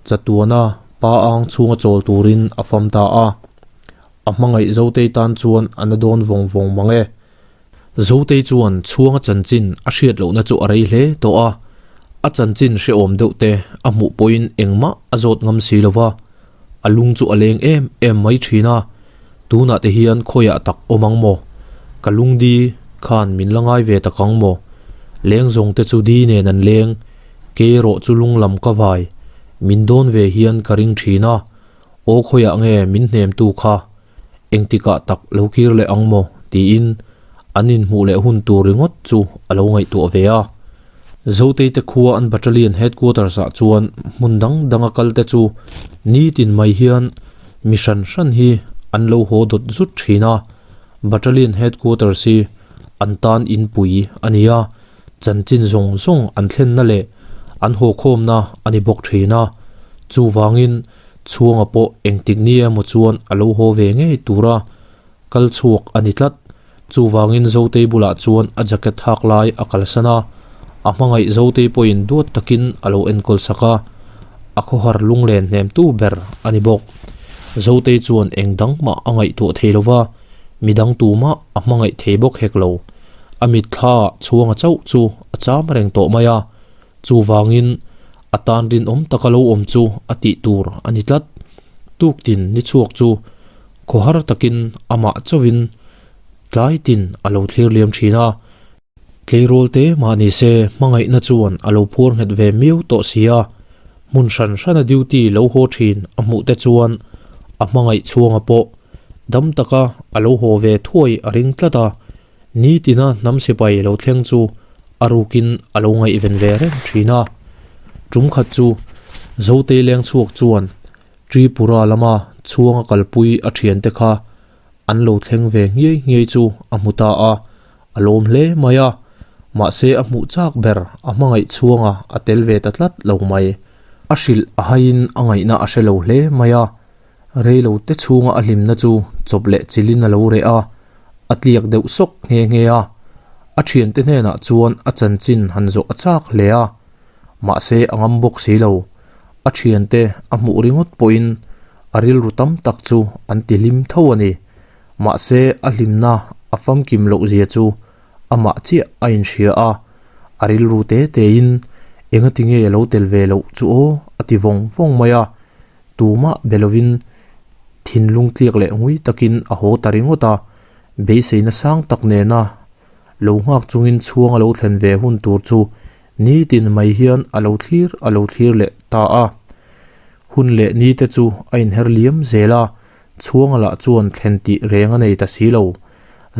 chatuana pa ang chhunga chawl turin a fam ta a. A hmangaih Zotei tan chuan a na dawn vawng vawng mang e. Zotei chuan chhuanga chanchin a hriat lohna chu a rei hle tawh a, a chanchin hrehawm deuh te a hmuh pawhin engmah a zawt ngam si lo va, a lung chu a leng em em mai thin a, tunah te hian khawiah tak awm ang maw? Ka lungdi khan min la ngai ve tak ang maw? Leng zawng te chu di nen an leng, kei erawh chu lung lam ka vai, min dawn ve hian ka ring thin a, Aw khawiah nge min hnemtu kha engtikah tak lo kir leh ang maw? tiin an inhmuh leh hun tur ringawt chu a lo ngaihtuah ve a. Zotei te khua an battalion headquarters ah chuan hmun dang danga kal te chu nitin mai hian mi hran hran hi an lo haw dawt zut thin a. Battalion headquarters hi an tan inpui a ni a, chanchin zawng zawng an thlenna leh an haw khawmna a ni bawk thin a. Chuvangin Chhuanga pawh engtik ni emaw chuan a lo haw ve ngei tura kal chhuak a ni tlat. Chuvangin Zotei bulah chuan a jacket hak lai a kalsan a, a hmangaih Zotei pawhin duat takin a lo enkawl sak a, a khawhar lunglen hnemtu ber a ni bawk. Zotei chuan eng dang mah a ngaihtuah thei lo va, midang tumah a hmangaih thei bawk hek lo. A mitthla chhuanga chauh chu a cham reng tawh mai a, Chuvangin, a tan rinawm taka lo awm chu a tih tur a ni tlat. Tuktin ni chhuak chu khawhar takin amah chauhin tlai tin a lo thlir liam thin a. Tleirawl te mah ni se hmangaihna chuan a lo phuar nghet ve miau tawh si a, hmun hran hrana duty lo haw thin a hmuh te chuan a hmangaih chhuanga pawh dam taka a lo haw ve thuai a ring tlat a. Nitina hnam sipai lo thleng chu a rukin a lo ngaihven ve reng thin a. Tum khat chu Zotei leng chhuak chuan Tripura lama chhuanga kalpui a thiante kha an lo thleng ve nghiai nghiai chu a hmu ta a, a lawm hle mai a, mahse a hmuh chak ber a hmangaih chhuanga a tel ve ta tlat lo mai. A hrilh a haiin a ngaihna a hre lo hle mai a, reilo te chhunga a hlimna chu chawp leh chilhin a lo reh a, a tliak deuh sawk nghe nghe a. A thiante hnenah chuan a chanchin han zawh a chak hle a, mahse a ngam bawk si lo. A thiante a hmuh ringawt pawhin a rilru tam tak chu an ti hlim tho a ni. Mahse a hlimna a famkim loh zia chu amah chiah a inhria a, a rilru te tein engati nge a lo tel ve loh chu aw a ti vawng vawng mai a. Tumah be lovin thinlung tliak leh ngui takin a haw ta ringawt a, beiseina sang tak nena lo nghak chungin chhuang a lo thlen ve hun tur chu nitin mai hian a lo thlir a lo thlir leh ta a. Hun leh ni te chu a inher liam zel a, chhuanga lah chuan thlen tih reng a nei ta si lo.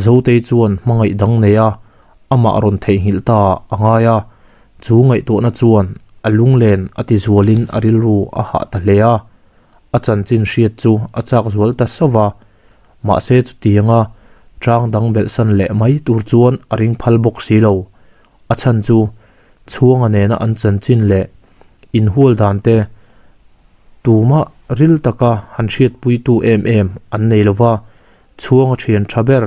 Zotei chuan hmangaih dang nei a, amah rawn theihnghilh ta a ngai a, chu ngaihtuahna chuan a lunglen a ti zualin a rilru a hah ta hle a. A chanchin hriat chu a chak zual ta sauh va, mahse chutianga tang dang belhsan leh mai tur chuan a ring phal bawk si lo. A chhan chu chhuanga nena an chanchin leh inhual dan te tumah ril taka han hriatpuitu em em an nei lo va, chhuanga thian tha ber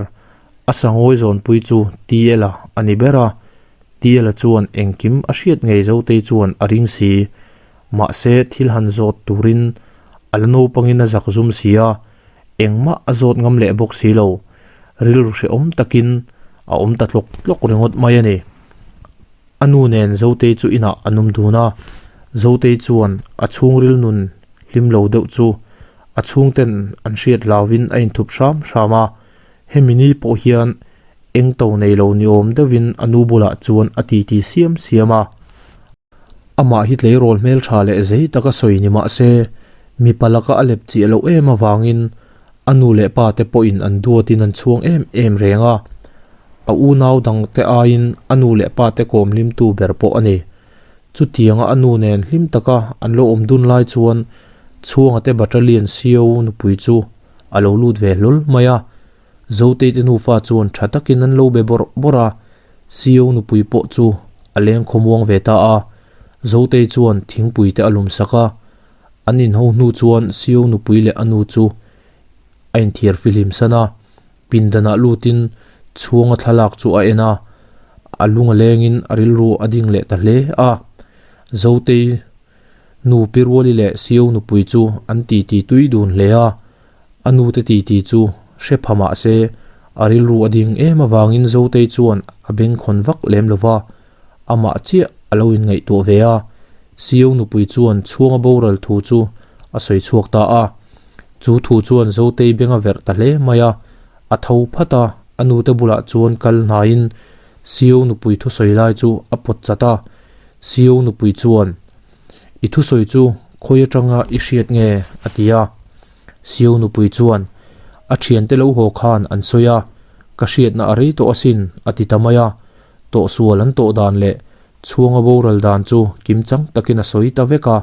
a sangawi zawnpui chu TL-a a ni ber a, TL-a chuan engkim a hriat ngei Zotei chuan a ring si. Mahse thil han zawt turin a la naupangin a zak zum si a, engmah a zawt ngam leh bawk si lo. Rilru hrehawm takin a awm ta tlawk tlawk ringawt mai a ni. A nu nen Zotei chu inah an awm dun a, Zotei chuan a chhungril nun hlim lo deuh chu a chhungten an hriat hlauvin a inthup hram hram a, hemi ni pawh hian eng to nei lo ni awm deuhin a nu bulah chuan a titi siam siam a. Amah hi tleirawl hmeltha leh zei taka sawi ni mah se, mipa laka a lep chiah loh em avangin a nu leh pa te pawhin an duatin an chhuang em em reng a. A unau dang te aiin a nu leh pa te kawm hlimtu ber pawh a ni. Chutianga a nu nen hlim taka an lo awm dun lai chuan Chhuanga te battalion CO nupui chu a lo lut ve hlawl mai a. Zotei te nufa chuan tha takin an lo be bawrh bawrh a, CEO nupui pawh chu a leng khawmuang ve ta a. Zotei chuan thingpui te a lum sak a, an inho hnu chuan CEO nupui leh a nu chu a inthiar fihlim san a, pindanah lutin chhuanga thlalak chu a en a, a lung a lengin a rilru a ding leh ta hle a. Zotei nu Pi Ruali leh CEO nupui chu an titi tui dun hle a. A nute titi chu hre pha mah se, a rilru a ding em avangin Zotei chuan a bengkhawn vak lem lo va, amah chiah a lo inngaihtuah ve a. Sio nupui chuan chhuanga boral thu chu a sawi chhuak ta a. Chu thu chuan Zotei beng a verh ta hle mai a, a tho phat a, a nute bulah chuan kal hnaiin Sio nupui thusawi lai chu a pawt chat a. Sio nupui chuan, I thusawi chu khawi atanga i hriat nge? a ti a. Sio nupui chuan, A thiante lo haw khan an sawi a, ka hriatna a rei tawh asin, a ti ta mai a. Tawhsual an tawh dan leh chhuanga boral dan chu kimchang takin a sawi ta vek a.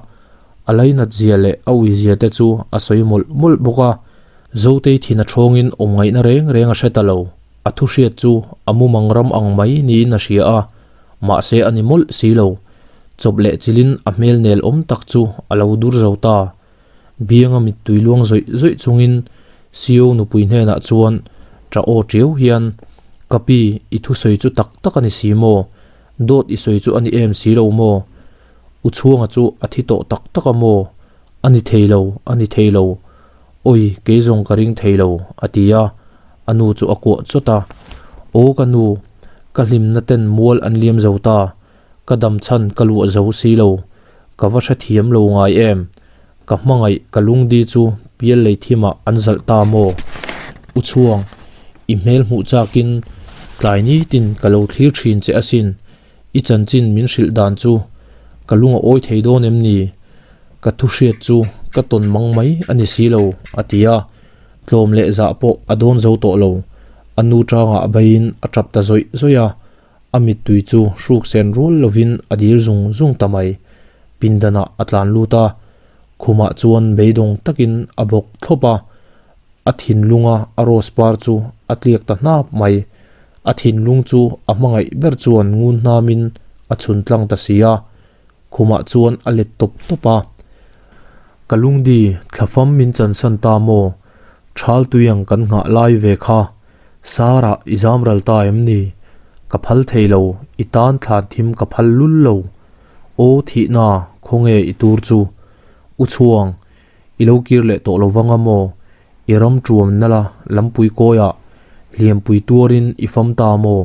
A lainat zia leh a ui zia te chu a sawi mawlh mawlh bawk a. Zotei thin a thawngin awm ngaihna reng reng a hre ta lo. A thu hriat chu a mumang ram ang mai niin a hria a, mahse a ni mawlh si lo. Chawp leh chilhin a hmel nel awm tak chu a lo dur zo ta. Bianga mittui luang zawih zawih chungin CEO nupui hnenah chuan ṭah aw ṭiau hian, Ka pi, i thusawi chu tak tak a ni si maw? Dawt i sawi chu a ni em si lo maw? U Chhuanga chu a thi tawh tak tak a maw? A ni thei lo, a ni thei lo. Awi, kei zawng ka ring thei lo, a ti a, a nu chu a kuah chawt a. Aw ka nu, ka hlimna ten mual an liam zo ta, ka dam chhan ka luah zo si lo. Ka va hrethiam lo ngai em? Ka hmangaih ka lungdi chu pial lei thimah an zalh ta maw? U Chhuang, i hmel hmuh chakin tlai nitin ka lo thlir thin che asin. I chanchin min hrilh dan chu ka lung a awi thei dawn em ni? Ka thu hriat chu ka tawn mang mai a ni si lo, a ti a. Tlawm leh zah pawh a dawn zo tawh lo. A nu tangah beiin a tap ta zawih zawih a, a mittui chu hruk sen rual lovin a dil zung zung ta mai. Pindanah a tlan lut a, khumah chuan beidawng takin a bawk thlawp a, a thinlunga a rose par chu a tliak ta hnap mai. A thinlung chu a hmangaih ber chuan ngun hnamin a chhun tlang ta si a, khumah chuan a let tawp tawp a. Ka lungdi thlafam min chansan ta maw? Thal tui ang kan nghah lai ve kha. Sarah i zam ral ta em ni? Ka phal thei lo, i tan thlan thim ka phal lul lo. Aw thihna, khawnge i tur chu? U Chhuang, i lo kir leh tawh lo vang a maw? I ram tuam nala lampui kawiah hliampui tuarin i fam ta maw?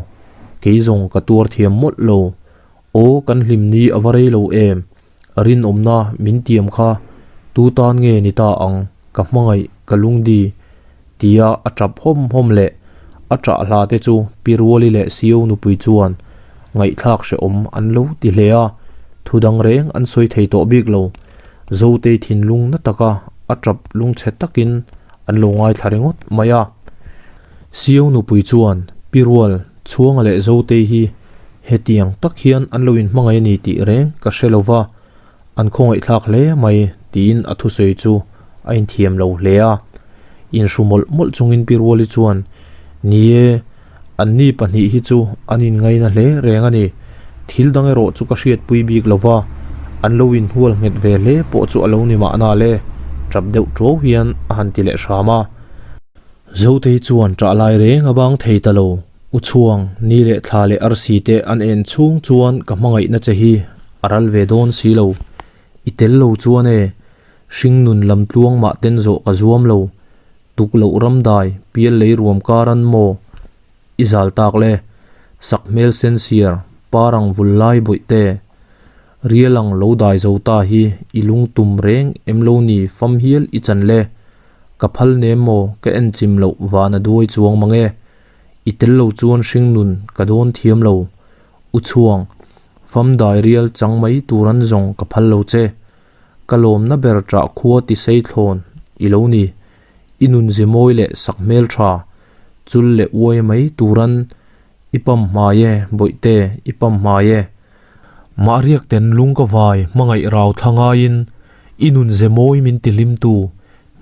Kei zawng ka tuar thiam mawlh lo. Aw kan hlim ni a va rei lo em? Rinawmna min tiam kha tu tan nge ni ta ang? Ka hmangaih ka lungdi tia a tap hawm hawm leh a ṭah hla te chu Pi Ruali leh Sio nupui chuan ngaihthlak hrehawm an lo ti hle a, thu dang reng an sawi thei tawh bik lo. Zotei thinlung na taka a tap lungchhe takin an lo ngaithla ringawt mai a. Sio nupui chuan Pi Rual, Chhuanga leh Zotei hi hetiang tak hian an lo inhmangaih a ni tih reng ka hre lo va, an khawngaihthlak hle mai tiin a thusawi chu a inthiam lo hle a. Inhru mawlh mawlh chungin Pi Ruali chuan, Ni e, anni pahnih hi chu an inngaina hle reng a ni. Thil dang erawh chu ka hriatpui bik lo va, an lo inhual nghet ve hle pawh chu a lo ni mahna le, tap deuh tuau hian a han ti leh hram a. Zotei chuan ṭah lai reng a bang thei ta lo. U Chhuang, ni leh thla leh arsi te an en chhung chuan ka hmangaihna che hi a ral ve dawn si lo. I tel lo chuan e, hring nun lam tluang mah ten zawh ka zuam lo. Tuk loh ram dai, pial lei ruam kar an maw? I zal tak le, sak hmel sen siar, par ang vul lai bawih te. Rial ang lo dai zo ta hi i lung tum reng em lo ni fam hial i chan le. Ka phal nem maw ka en chim loh van a duai chuang mang e. I tel lo chuan hringnun ka dawn thiam lo. U Chhuang, fam dai rial chang mai tur an zawng ka phal lo che. Ka lawmna ber ṭah khua ti sei thlawn i lo ni. I nun ze mawi leh sak hmel ṭha, chul leh uai mai turan i pam hmai e, bawihte, i pam hmai e. Mahriak ten lung ka vai hmangaih rau thla ngaiin i nun ze mawi min ti hlim tu,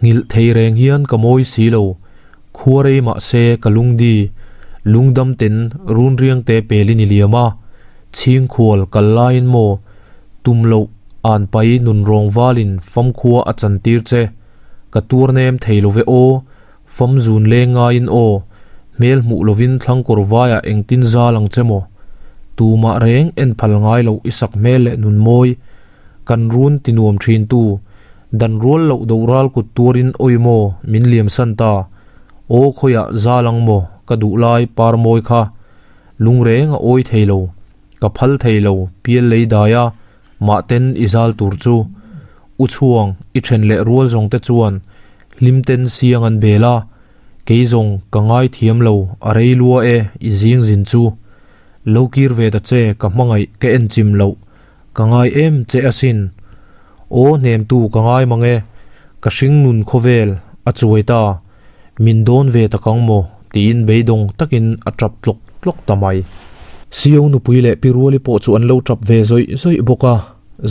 nghilh thei reng hian ka mawi si lo, khua rei mah se ka lungdi, lungdam ten run riang te pelin i liam a, chhingkhual kal laiin maw tum loh an pai nun rawng valin famkhua a chan tir che, ka tuar nem thei lo ve aw, fam zun leng ngaiin aw, hmel hmuh lovin thlangkawr vaiah engtin zal ang che maw? Tumah reng en phal ngai loh i sak hmel leh nun mawi, kan run ti nuam thin tu, dan rual loh do ral kut tuarin awi maw min liam san ta, aw khawiah zal ang maw ka duh lai par mawi kha, lung reng a awi thei lo, ka phal thei lo pial lei dai a, Mahten i zal tur chu U Chhuang i then leh rual zawng te chuan hlim ten siang an bel a, kei zawng ka ngai thiam lo a rei lua e i zing zin chu. Lo kir ve ta che ka hmangaih ka en chim loh ka ngai em che asin. Aw hnemtu ka ngai mang e, ka hring nun khawvel a chuai ta, min dawn ve tak ang maw tiin beidawng takin a tap tlawk tlawk ta mai. Sio nupui leh Pi Ruali pawh chu an lo tap ve zawih zawih bawk a,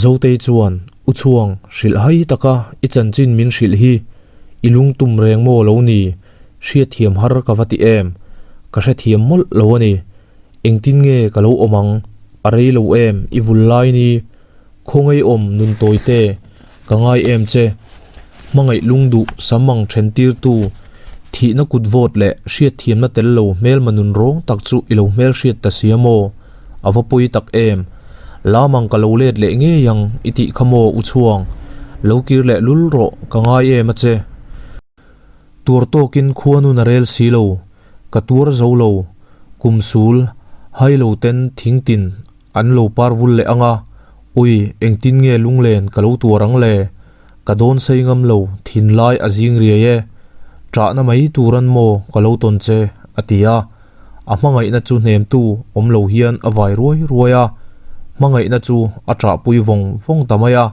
Zotei chuan, U Chhuang, hrilh hai taka i chanchin min hrilh hi i lungtum reng maw lo ni, hriatthiam har ka va ti em, ka hrethiam mawlh lo a ni, engtin nge ka lo awm ang, a rei lo em i vul lai ni, Khawngaih awm nun tawi te, ka ngai em che. Hmangaih lung duh sam ang then tir tu, thihna kut vawt leh hriatthiamna tel lo hmelma nun rawng tak chu i lo hmel hriat ta sia maw? A va pawi tak em? Lam ang ka lo let leh ngei ang i tih kha maw U Chhuang? Lo kir leh lul rawh, ka ngai em a che. Tuar tawkin khua nun a rel si lo, ka tuar zo lo, kum sul, hai lo ten thing tin An lo par vul leh ang a, Ui, engtin nge lunglen ka lo tuar ang le? Ka dawn sei ngam lo, thinlai a zing riai e. Ṭahna mai tur an maw ka lo tawn che, a ti a. A hmangaihna chu hnemtu awm lo hian a vai ruai ruai a, hmangaihna chu a ṭahpui vawng vawng ta mai a.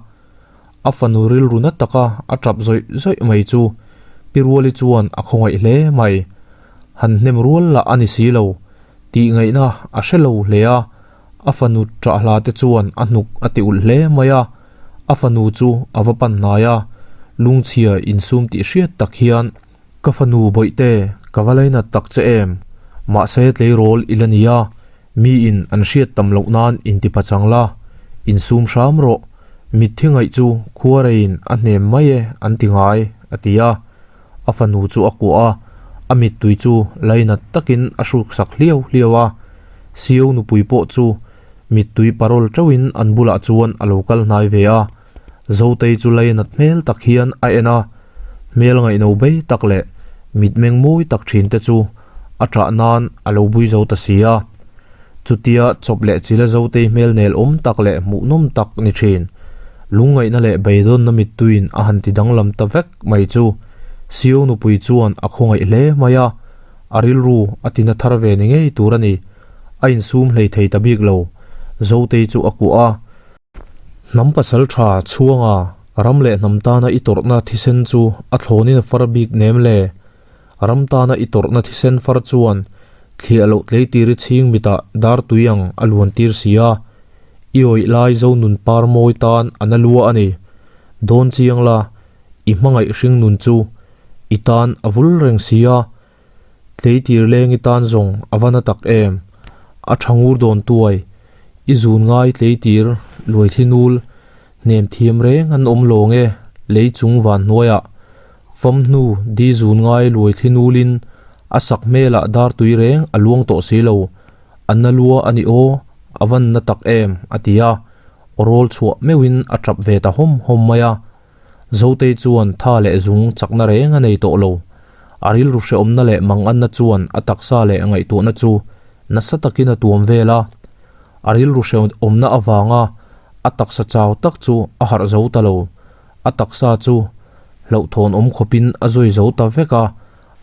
A fanu rilru na taka a ṭap zawih zawih mai chu Pi Ruali chuan a khawngaih hle mai. Han hnem rual lah a ni si lo. Tih ngaihna a hre lo hle a, a fanu ṭah hla te chuan a hnuk a ti ulh hle mai a. A fanu chu a va pan hnai a, lungchhia insum tih hriat tak hian, Ka fanu bawihte, ka va lainat tak che em? Mahse tleirawl i la ni a, miin an hriat tam loh nan intipa chang la, insum hram rawh, mitthi ngaih chu khuareiin a hnem mai e an ti ngai, a ti a. A fanu chu a kuah a, a mittui chu lainat takin a hruksak hliau hliau a. Sio nupui pawh chu mittui parawl teuhin an bulah chuan a lo kal hnai ve a. Zotei chu lainat hmel tak hian a en a, hmel ngaihno bei tak leh mitmeng mawi tak thin te chu a ṭah nan a lo bui zo ta si a. Chutia chawp leh chila Zotei hmel nel awm tak leh hmuhnawm tak ni thin, lungngaihna leh beidawnna mittuiin a han ti danglam ta vek mai chu Sio nupui chuan a khawngaih hle mai a, a rilru a tina thar ve ni ngei tur a ni. A insum hlei thei ta bik lo. Zotei chu a kuah a. Hnam pasal tha chhuanga ram leh hnam tana i tawrhna thisen chu a thlawnin a far bik nem le? Ram tana i tawrhna thisen far chuan thliah loh tleitir i chhing mitah dar tui ang a luan tir si a, i awih lai zo nun par mawi tan a na lua a ni. Dawn chiang la, i hmangaih hring nun chu i tan a vul reng si a, Tleitir leng i tan zawng a va na tak em? A tha ngur dawn tuai. I zun ngai tleitir luaithli nul hnem thiam reng an awm lawng e lei chung van hnuaiah. Fam hnu di zun ngai luaithli nulin a sak hmelah dar tui reng a luang tawh si lo. A na lua a ni aw, a van na tak em? a ti a, aw rawl chhuah meuhin a tap ve ta hawm hawm mai a. Zotei chuan tha leh zung chakna reng a nei tawh lo. A rilru hrehawmna leh manganna chuan a taksa leh ngaihtuahna chu nasa takin a tuam vel a. A rilru hrehawmna avanga a taksa chau tak chu a harh zo ta lo. A taksa chu hlauhthawn awm khawpin a zawi zo ta vek a.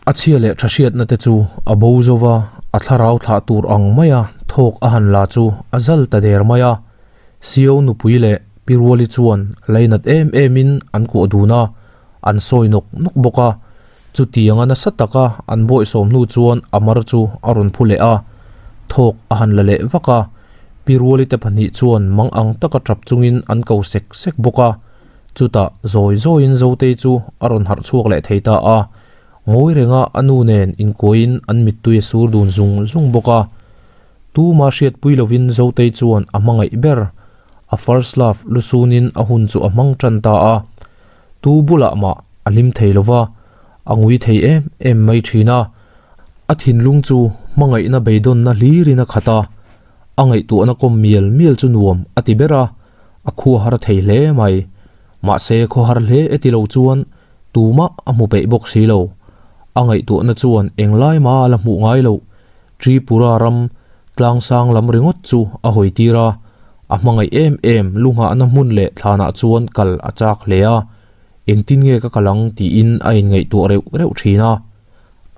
A chhia leh tha hriatna te chu a bo zo va, a thlarau thlah tur ang maia thawk a han la chu a zal ta der mai a. Sio nupui leh Pi Ruali chuan lainat em emin an kuah dun a, an sawi nawk nawk bawk a. Chutianga nasa taka an bawihsawm hnu chuan a mar chu a rawn phu leh a, thawk a han la leh vak a. Pi Ruali te pahnih chuan mang ang taka tap chungin an ko sek sek bawk a. Chutah zawi zawiin Zotei chu a rawn harh chhuak leh thei ta a. Ngawi renga a nu nen inkuahin an mittui a sur dun zung zung bawk a. Tuma hriatpui lovin Zotei chuan a hmangaih ber, a first love lusunin a hun chu a hmang tan ta a. Tu bulah mah a hlim thei lova, a ngui thei em em mai thin a. A thinlung chu hmangaihna beidawnna hlirin a khat a, a ngaihtuahna kawm mial mial chu nuam a ti ber a, a khuahar thei hle mai. Mahse khawhar hle e ti lo chuan tumah a hmu peih bawk si lo. A ngaihtuahna chuan englai mah a la hmuh ngai loh. Tripura ram tlangsang lam ringawt chu a hawi tir a, a hmangaih em em lu nghahna hmun leh thlanah chuan kal a chak hle a, engtin nge ka kal ang tiin a inngaihtuah reuh reuh thin a.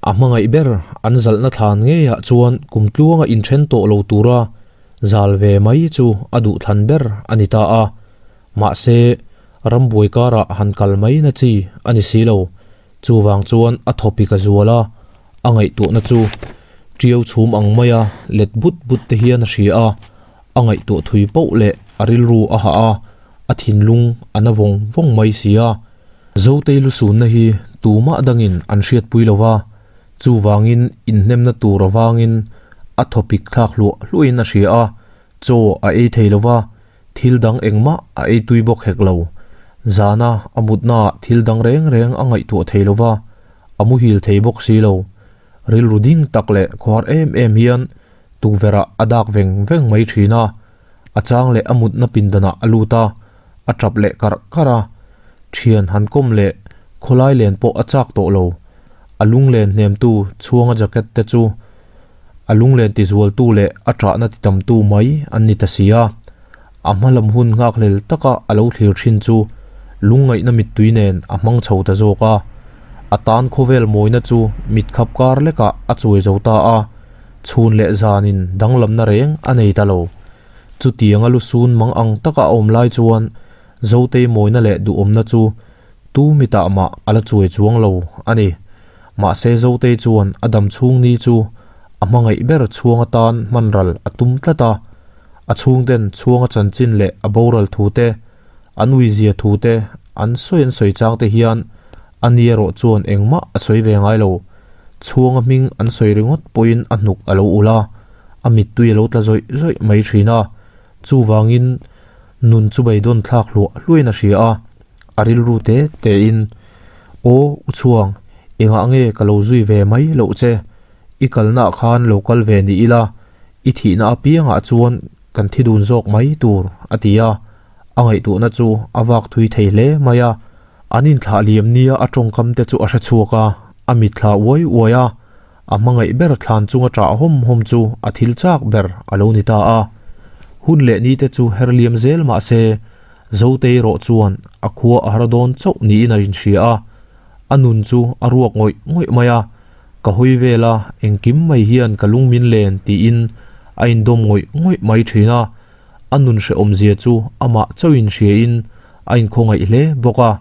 A hmangaih ber an zalhna thlan ngeiah chuan kum tluanga inthen tawh lo tura zal ve mai chu a duhthlan ber a ni ta a, mahse rambuai karah han kal mai na chi a ni si lo. Chuvang chuan a thawpik a zual a, a ngaihtuahna chu ṭiau chhum ang maia let but but te hian a hria a, a ngaihtuah thui poh leh a rilru a hah a, a thinlung a na vawng vawng mai si a. Zotei lusunna hi tumah dangin an hriatpui lo va, chuvangin inhnemna tur avangin a thawpik thlak hluah hluahin a hria a, chaw a ei thei lo va, Thil dang engmah a ei tui bawk hek lo. Zana a mutnaah thil dang reng reng a ngaihtuah thei lo va, a muhil thei bawk si lo. Rilru ding tak leh khuar em em hian tukverhah a dak veng veng mai thin a. A chang leh a mutna pindanah a lut a, a tap leh karh karh a. Thian han kawm leh khawlai len pawh a chak tawh lo. A lunglen hnemtu chhuanga jacket te chu A lunglen tizualtu leh a ṭahna titamtu mai an ni ta si a. A hma lam hun nghakhlel taka a lo thlir ṭhin chu lungngaihna mittui nen a hmang chho ta zawk a. A tan khawvel mawina chu mitkhap kar lekah a chuai zo ta a, chhun leh zanin danglamna reng a nei ta lo. Chutianga lusun mang ang taka a awm lai chuan Zotei mawina leh duhawmna chu tu mitah mah a la chuai chuang lo a ni. Mahse Zotei chuan a dam chhung ni chu a hmangaih ber chhuang atan hman ral a tum tlat a. A chhungten chhuanga chanchin leh a boral thu te, an uizia thu te an sawi an sawi chang te hian a ni erawh chuan engmah a sawi ve ngai lo. Chhuanga hming an sawi ringawt pawhin a hnuk a lo ulh a, a mittui a lo tla zawih zawih mai thin a. Chuvangin nun chu beidawn thlak hluah hluain a hria a, a rilru te tein, Aw U Chhuang, engah nge ka lo zui ve mai loh che? I kalnaah khan lo kal ve ni ila, i thihna apiangah chuan kan thi dun zawk mai tur, a ti a. A ngaihtuahna chu a vak thui thei hle mai a. An inthlah liam nia a tawngkam te chu a hre chhuak a, a mitthla uai uai a. A hmangaih ber thlan chunga ṭah hawm hawm chu a thil chak ber a lo ni ta a. Hun leh ni te chu her liam zel mah se, Zotei erawh chuan a khua a har dawn chauh niin a inhria a. A nun chu a ruak ngawih ngawih mai a, Ka hawi vel a, engkim mai hian ka lung min len tiin a indawm ngawih ngawih mai thin a. A nun hrehawmzia chu amah chauhin hriain a inkhawngaih hle bawk a.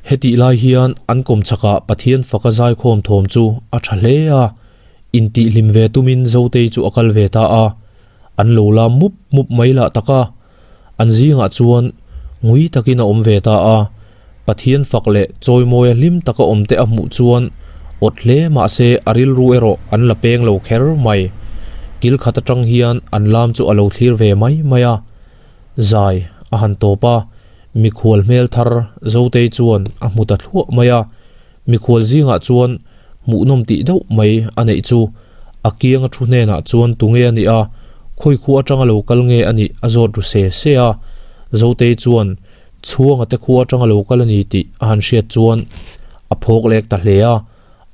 Hetih lai hian an kawmchhakah Pathian faka zaikhawm thawm chu a tha hle a, intihhlim ve tumin Zotei chu a kal ve ta a, an lo la mup mup mai lah tak a, an zingah chuan ngui takin a awm ve ta a, Pathian fak leh chawimawia hlim taka awm te a hmuh chuan awt hle mahse a rilru erawh an la peng lo kher mai. Kil khat atang hian an lam chu a lo thlir ve mai mai a, zai a han tawp a. Mikhual hmel thar Zotei chuan a hmu ta thluah mai a, mikhual zingah chuan hmuhnawm tih deuh mai a neih chu a kianga thu hnenah chuan tunge a nih a, khawi khu atanga lo kal nge a nih a zawt ru se se a. Zotei chuan chhuanga te khu atanga lo kal a ni tih a han hriat chuan a phawk lek ta hle a,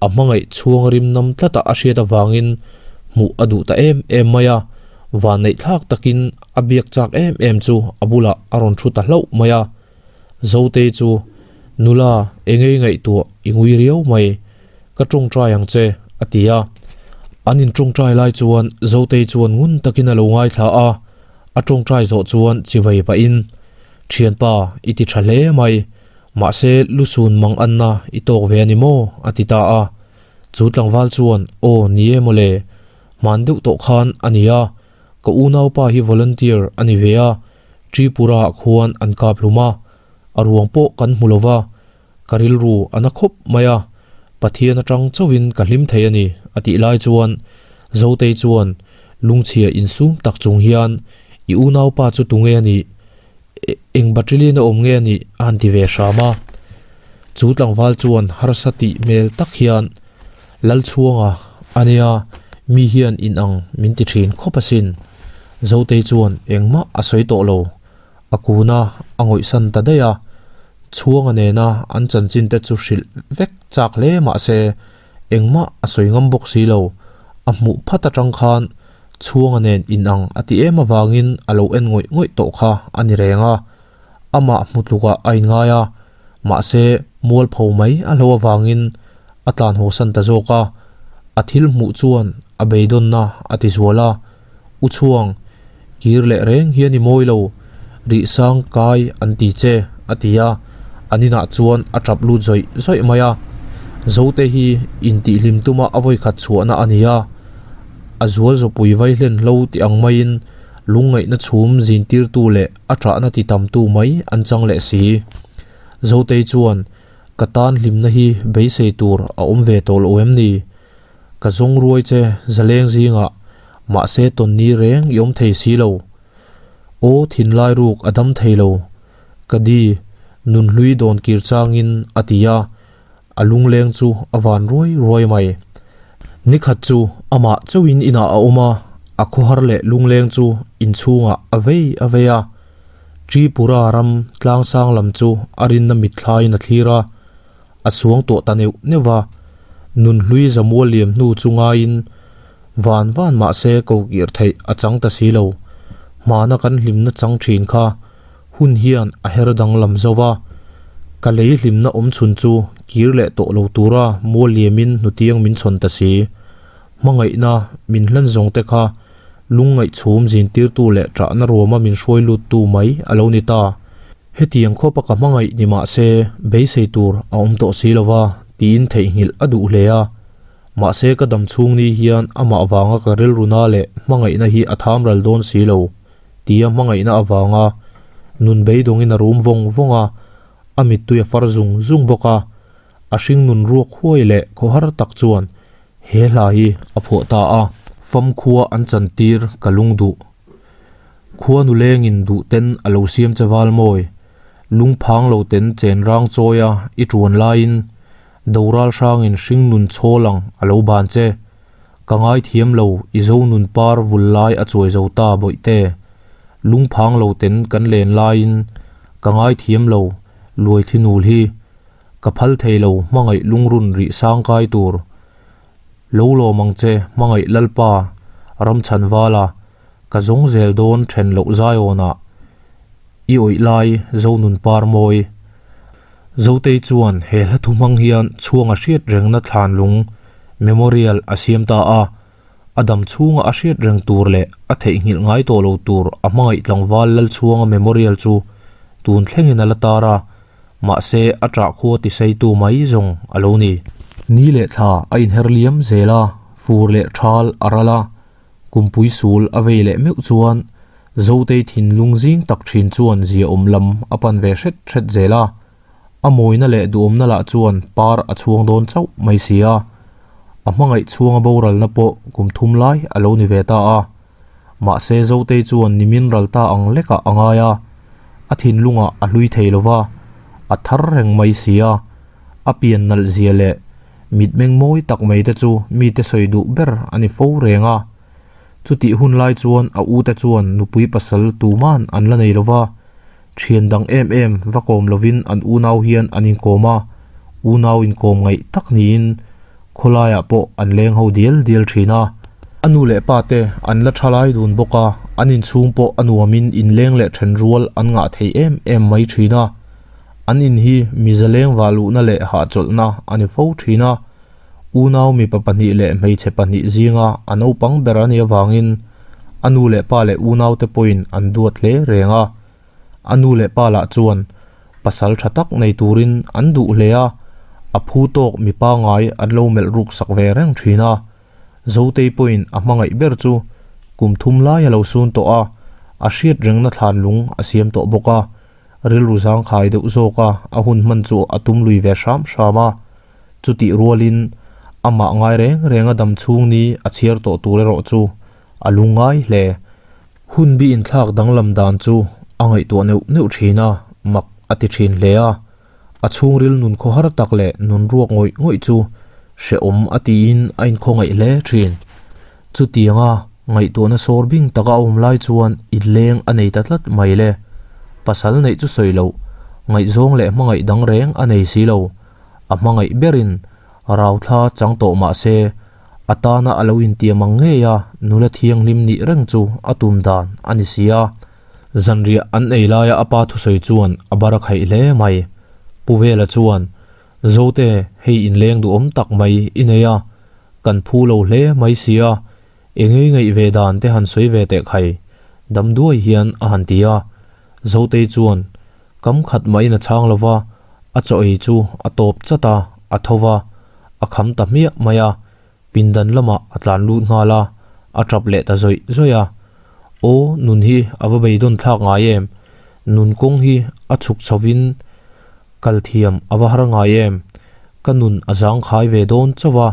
a hmangaih chhuang rim nam tlata a hriat avangin hmuh a duh ta em em mai a, vanneih thlak takin a biak chak em em chu a bulah a rawn thu ta hlauh mai a. Zotei chu, Nula, engei ngaihtuah i ngui riau mai, ka tawngtai ang che, a ti a. An intawngtai lai chuan Zotei chuan ngun takin a lo ngaithla a, a tawngtai zawh chuan chivei pahin, Thianpa, i ti tha hle mai, Mahse, lusun mang anna i tawk ve a ni maw? a ti ta a. Chu tlangval chuan, Aw, ni e mawle. Hman deuh tawh khan a ni a. Ka unaupa hi volunteer a ni ve a, Tripura-ah khuan an kap hlum a. A ruang pawh kan hmu lo va, ka rilru a na khawp mai a. Pathian atang chauhin ka hlim thei a ni, a tih lai chuan Zotei chuan lungchhia insum tak chung hian, I unaupa chu tunge a nih? Eng baṭilin a awm nge a nih a han ti ve hram a. Chu tlangval chuan harsa tih hmel tak hian Lalchhuanga a nia, mi hian in ang min ti ṭhin khawp asin. Zotei chuan engmah a sawi tawh lo. A kuna a ngawihsan ta daih a. Chhuanga nena an chanchin te chu hrilh vek chak hle mah se Engmah a sawi ngam bawk si lo. A hmuh phat atang khan Chhuanga nen inang a ti em avangin a lo en ngawih ngawih tawh kha a ni reng a. Amah hmu tlukah a inngai a, mahse mualpho mai a hlo avangin a tlan hawsan ta zawk a. A thil hmuh chuan a beidawnna a ti zual a. U Chhuang, kir leh reng hian i mawi lo, rih sang kai an ti che, a ti a, an inah chuan a tap lut zawih zawih mai a. Zote hi intihhlim tuma a vawikhat chhuahna a ni a, a zual zawpui vai hlen hlo ti ang maiin lungngaihna chhum zintirtu leh a ṭahna ti tamtu mai an chang leh si. Zotei chuan, Ka tan hlimna hi beisei tur a awm ve tawh lo em ni? Ka zawng ruai che zaleng zingah, mahse tawn ni reng i awm thei si lo. Aw thinlai ruk a dam thei lo, ka di, nunhlui dawn kir changin a ti a, a lungleng chu a van ruai ruai mai. Nikhat chu amah chauhin inah a awm a, a khawhar leh lungleng chu inchhungah a vei a vei a. Tripura ram tlangsang lam chu a rinna mitthlaiin a thlir a. A suang tawh ta neuh neuh va, nunhlui zamual liam hnu chu ngaiin van van mah se ko kir theih a chang ta si lo. Hmana kan hlimna chang thin kha hun hian a her danglam zo va, ka lei hlimna awm chhun chu kir leh tawh lo tura mual liamin hnutiang min chhawn ta si. Hmangaihna min hlan zawng te kha lungngaih chhum zintirtu leh ṭahna ruama min hruai luttu mai a lo ni ta. Hetiang khawpa ka hmangaih ni mah se beisei tur a awm tawh si lo va. Tiin theihnghilh a duh hle a. Mahse ka dam chhung ni hian amah vanga ka rilruna leh hmangaihna hi a tham ral dawn si lo, tia hmangaihna avanga nun beidawngin a rum vawng vawng a, a mittui a far zung zung bawk a. A hring nun ruak huai leh khawhar tak chuan he hla hi a phuah ta a. Famkhua an chantir ka lung duh. Khua nulengin duh ten a lo siam che val mawi. Lungphang lo ten chen rang chawi a i tuan laiin doral hrangin hring nun chhawl ang a lo ban che. Ka ngaithiam lo i zo nun par vul lai a chuai zo ta bawihte. Lungphang lo ten kan len laiin ka ngaithiam lo luai thli nul hi. Ka phal thei lo hmangaih lungrun rih sang kai tur. Lo lawm ang che hmangaih Lalpa Ramchhanvala ka zawng zel dawn then loh Zion-ah i awih lai Zonun par mawi. Zotei chuan he hla thu hmang hian chhuang a hriat rengna thlanlung, memorial, a siam ta a. A dam chhunga a hriat reng tur leh a theihnghilh ngai tawh lo tur a hmangaih tlangval Lalchhuanga memorial chu tun thlengin a la tar a. Mahse, a ṭah khua tiseitu mai zawng a lo ni. Ni leh thla a inher liam zel a, fur leh ṭhal a ral a, kumpui sul a vei leh meuh chuan Zotei thinlung zing tak ṭhin chuan ziaawm lam a pan ve hret hret zel a, a mawina leh duhawmna lah chuan par a chhuang dawn chauh mai si a, a hmangaih chhuanga boralna pawh kum thum lai a lo ni ve ta a. Mahse Zotei chuan nimin ral ta ang lekah a ngai a, a thinlungah a hlui thei lo va, a thar reng mai si a, a pian nalh zia leh mitmeng mawi tak mai te chu mite sawi duh ber a ni fo reng a. Chutih hun lai chuan a ute chuan nupui pasal tuman an la nei lo va, thian dang em em va kawm lovin an unau hian an inkawm a, unau inkawm ngaih tak niin Khawlaiah pawh an leng ho dial dial thin a. A nu leh pa te an la tha lai dun bawk a, an inchhung pawh a nuamin inleng leh then rual an ngah thei em em mai thin a. An in hi miza leng vah luhna leh hahchawlhna a ni fo thin a. Unau mipa pahnih leh hmeichhe pahnih zinga a naupang ber a nih avangin a nu leh pa leh unaute pawhin an duat hle reng a. A nu leh pa lah chuan pasal tha tak nei turin an duh hle a, a phu tawk mi pangai an lo melh ruk sak ve reng thin a. Zotei pawhin a hmangaih ber chu kum thum lai a lo sun tawh a, a hriat rengna thlan lung a siam tawh bawk a, rilru zangkhai deuh zawka a hun hman chu a tum lui ve hram hram a. Chutih rualin amah ngai reng renga dam chhung ni a chhiar tawh tur erawh chu a lungngai hle. Hun bi inthlak danglam dan chu a ngaihtuah neuh neuh thin a, mak a ti thin hle a. A chhungril nun khawhar tak leh nun ruak ngawih ngawih chu hrehawm a tiin a inkhawngaih hle thin. Chutianga ngaihtuahna sawr bing taka a awm lai chuan inleng a nei ta tlat mai le. Pasal neih chu sawi loh, ngaihzawng leh hmangaih dang reng a nei si lo. A hmangaih berin rauthla chang tawh mah se, A tana a lo intiam ang ngei a, nula thianghlim nih reng chu a tum dan a ni si a. Zanriah an ei laia a pa thusawi chuan a bar a khaih hle mai. Pu Vela chuan, Zote, hei inleng duhawm tak mai i nei a, kan phu lo hle mai si a, engei ngaih ve dan te han sawi ve teh khai, dam duai hian a han ti a. Zotei chuan, Kam khat mahin a chhang lo va, a chaw ei chu a tawp chat a, a tho va, a kham ta hmiah mai a, pindan lamah a tlan lut nghal a, a tap leh ta zawih zawih a. Aw, nun hi a va beidawn thlak ngai em? Nun kawng hi a chhuk chhovin kal thiam a va har ngai em? Ka nun a zangkhai ve dawn chauh a,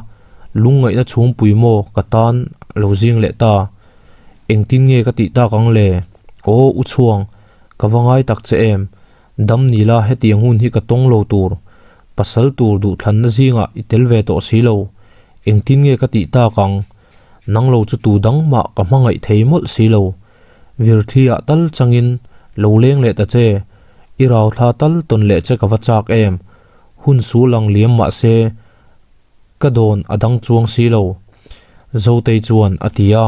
lungngaihna chhungpui maw ka tan lo zing leh ta. Engtin nge ka tih tak ang le? Aw, u chhuang, ka va ngai tak che em? Dam ni la hetiang hun hi ka tawng lo tur, pasal tur duhthlanna zingah i tel ve tawh si lo, engtin nge ka tih tak ang? Nang lo chu tu dang mah ka hmangaih thei mawlh si lo. Virthliah tal changin lo leng leh ta che, i rauthla tal tawn leh che ka va chak em? Hun sul ang liam mah se ka dawn a dang chuang si lo. Zotei chuan a ti a,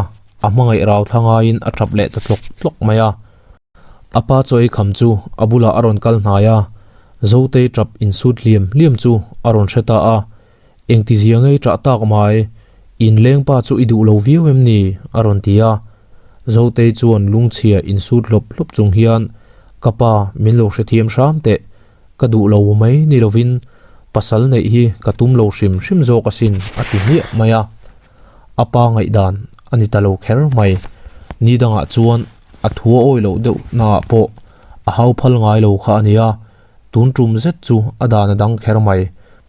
a hmangaih rauthla ngaiin a tap leh ta tlawk tlawk mai a. A pa chaw ei kham chu a bulah a rawn kal hnai a, Zotei tap insut hliam hliam chu a rawn hre ta a, Engti zia ngei ṭah tak mai, inleng pa chu i duh lo viau em ni? a rawn ti a. Zotei chuan lungchhia insut hlawp hlawp chung hian, Ka pa, min lo hrethiam hram teh, ka duh lo mai ni lovin Pasal neih hi ka tum lo hrim hrim zawk asin a ti hmiah mai a. A pa ngaihdan a ni ta lo kher mai. Ni dangah chuan a thu a awi loh deuh naah pawh a hau phal ngai lo kha a nia. Tun tum zet chu a dan a dang kher mai.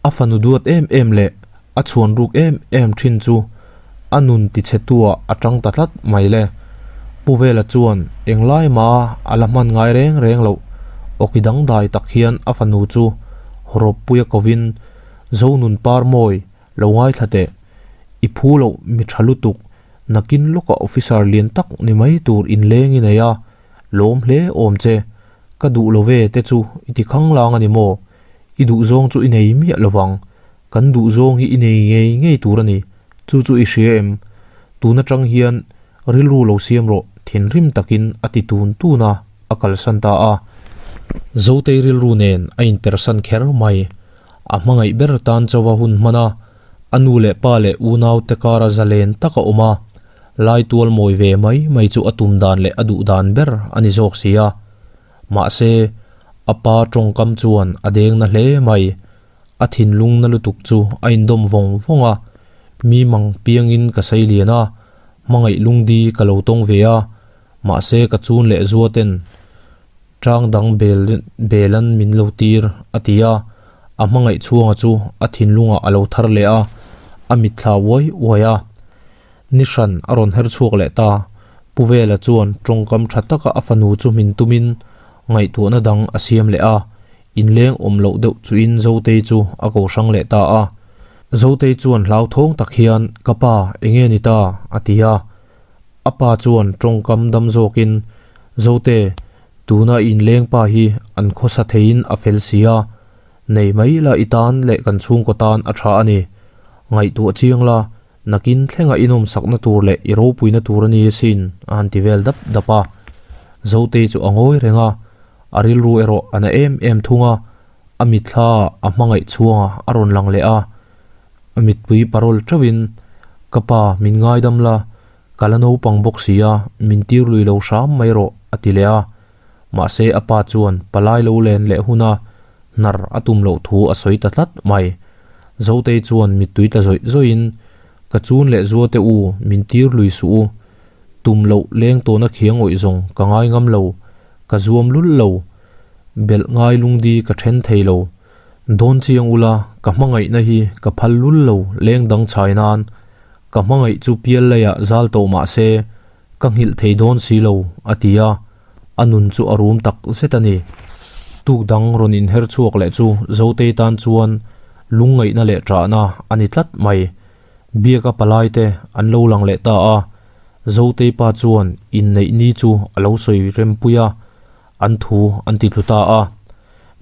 A fanu duat em em leh a chhuan ruk em em thin chu a nun tichhetuah a tang ta tlat mai le. Pu Vela chuan englai mah a la hman ngai reng reng loh. Awki dangdai tak hian a fanu chu hawrawppuia kovin Zonun Parmawi lo ngaithla teh. I phu loh mi tha lutuk, nakin lawkah officer lian tak ni mai tur inleng i nei a, lawm hle awm che. Ka duh lo ve te chu i ti khanglang a ni maw? I duhzawng chu i nei miah lo vang. Kan duhzawng hi i nei ngei ngei tur a ni. Chu chu i hria em? Tun atang hian rilru lo siam rawh, thinrim takin a ti tun tun a, a kalsan ta a. Zotei rilru nen a inpersan kher mai. A hmangaih ber tan chauha hun hman a, a nu leh pa leh unaute kara zalen tak a awm a, laitual mawi ve mai mai chu a tum dan leh a duh dan ber a ni zawk si a. Mahse, a pa tawngkam chuan a deng na hle mai. A thinlung na lutuk chu a indawm vawng vawng a, Mi mang piangin ka sei lian a, hmangaih lungdi ka lo tawng ve a, mahse ka chun leh zua ten tang dang bel belan min lo tir, a ti a. A hmangaih chhuanga chu a thinlungah a lo thar leh a, a mitthla uai uai a. Ni hran a rawn her chhuak leh ta. Pu Vela chuan tawngkam tha taka a fanu chu hmin tumin ngaihtuahna dang a siam leh a, inleng awm loh deuh chuin Zotei chu a ko hrang leh ta a. Zotei chuan hlauthawng tak hian, Ka pa, enge ni ta? a ti a. A pa chuan tawngkam dam zawkin, Zote, tuna inleng pa hi an khawsa theiin a fel si a, nei mai la i tan leh kan chhungkaw tan a tha a ni. Ngaihtuah chiang la, Nakin thlenga i nawmsakna tur leh i ropuina tur a ni asin, a han ti vel dap dap a. Zotei chu a ngawi reng a, a rilru erawh a na em em thung a, a mitthla a hmangaih chhuanga a rawn lang leh a. A mitpui parawl teuhin, Ka pa, min ngaidam la, ka la naupang bawk si a, min tir lui lo hram mai rawh, a ti leh a. Mahse a pa chuan palai lo len leh huna hnar a tum loh thu a sawi ta tlat mai. Zotei chuan mittui tla zawih zawihin, Ka chun leh zua te u, min tir lui suh u. Tum loh leng tawna khiang awih zawng ka ngai ngam lo, ka zuam lul lo. Belh ngai lungdi ka then thei lo. Dawn chiang ula, ka hmangaihna hi ka phal lul lo leng dang chhai nan. Ka hmangaih chu pial leiah zal tawh mah se, Ka nghilh thei dawn si lo, a ti a, a nun chu a rum tak zet a ni. Tuk dang rawn inher chhuak leh chu Zotei tan chuan lungngaihna leh ṭahna a ni tlat mai. Biaka palaite an lo lang leh ta a, Zotei pa chuan inneih ni chu a lo sawi rempui a, an thu an ti tlu ta a.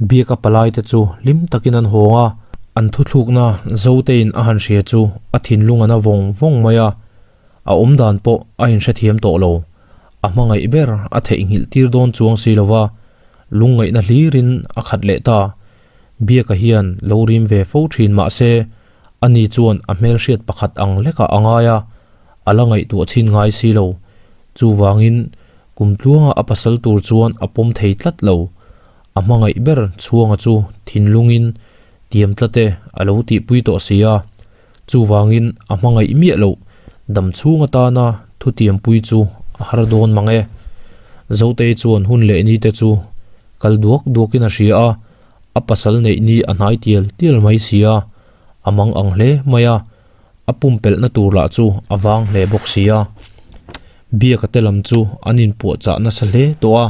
Biaka palaite chu hlim takin an hawng a, an thuthlukna Zoteiin a han hria chu a thinlung a na vawng vawng mai a. A awm dan pawh a inhrethiam tawh lo. A hmangaih ber a theihnghilh tir dawn chuang si lo va, lungngaihna hlirin a khat leh ta. Biaka hian lo rim ve fo thin mah se, ani chuan a hmelhriat pakhat ang lekah a ngai a, a la ngaihtuah chhin ngai si lo. Chuvangin, kum tluanga a pasal tur chuan a pawm thei tlat lo. A hmangaih ber chhuanga chu thinlungin tiam tlat e a lo tihpui tawh si a. Chuvangin a hmangaih miah loh dam chhung atana thutiampui chu a har dawn mang e. Zotei chuan hun leh ni te chu kal duak duakin a hria a, a pasal neih ni a hnai tial tial mai si a, a mang ang hle mai a, a pumpelhna tur lah chu a vang hle bawk si a. Biaka te lam chu an inpuahchah nasa hle tawh a,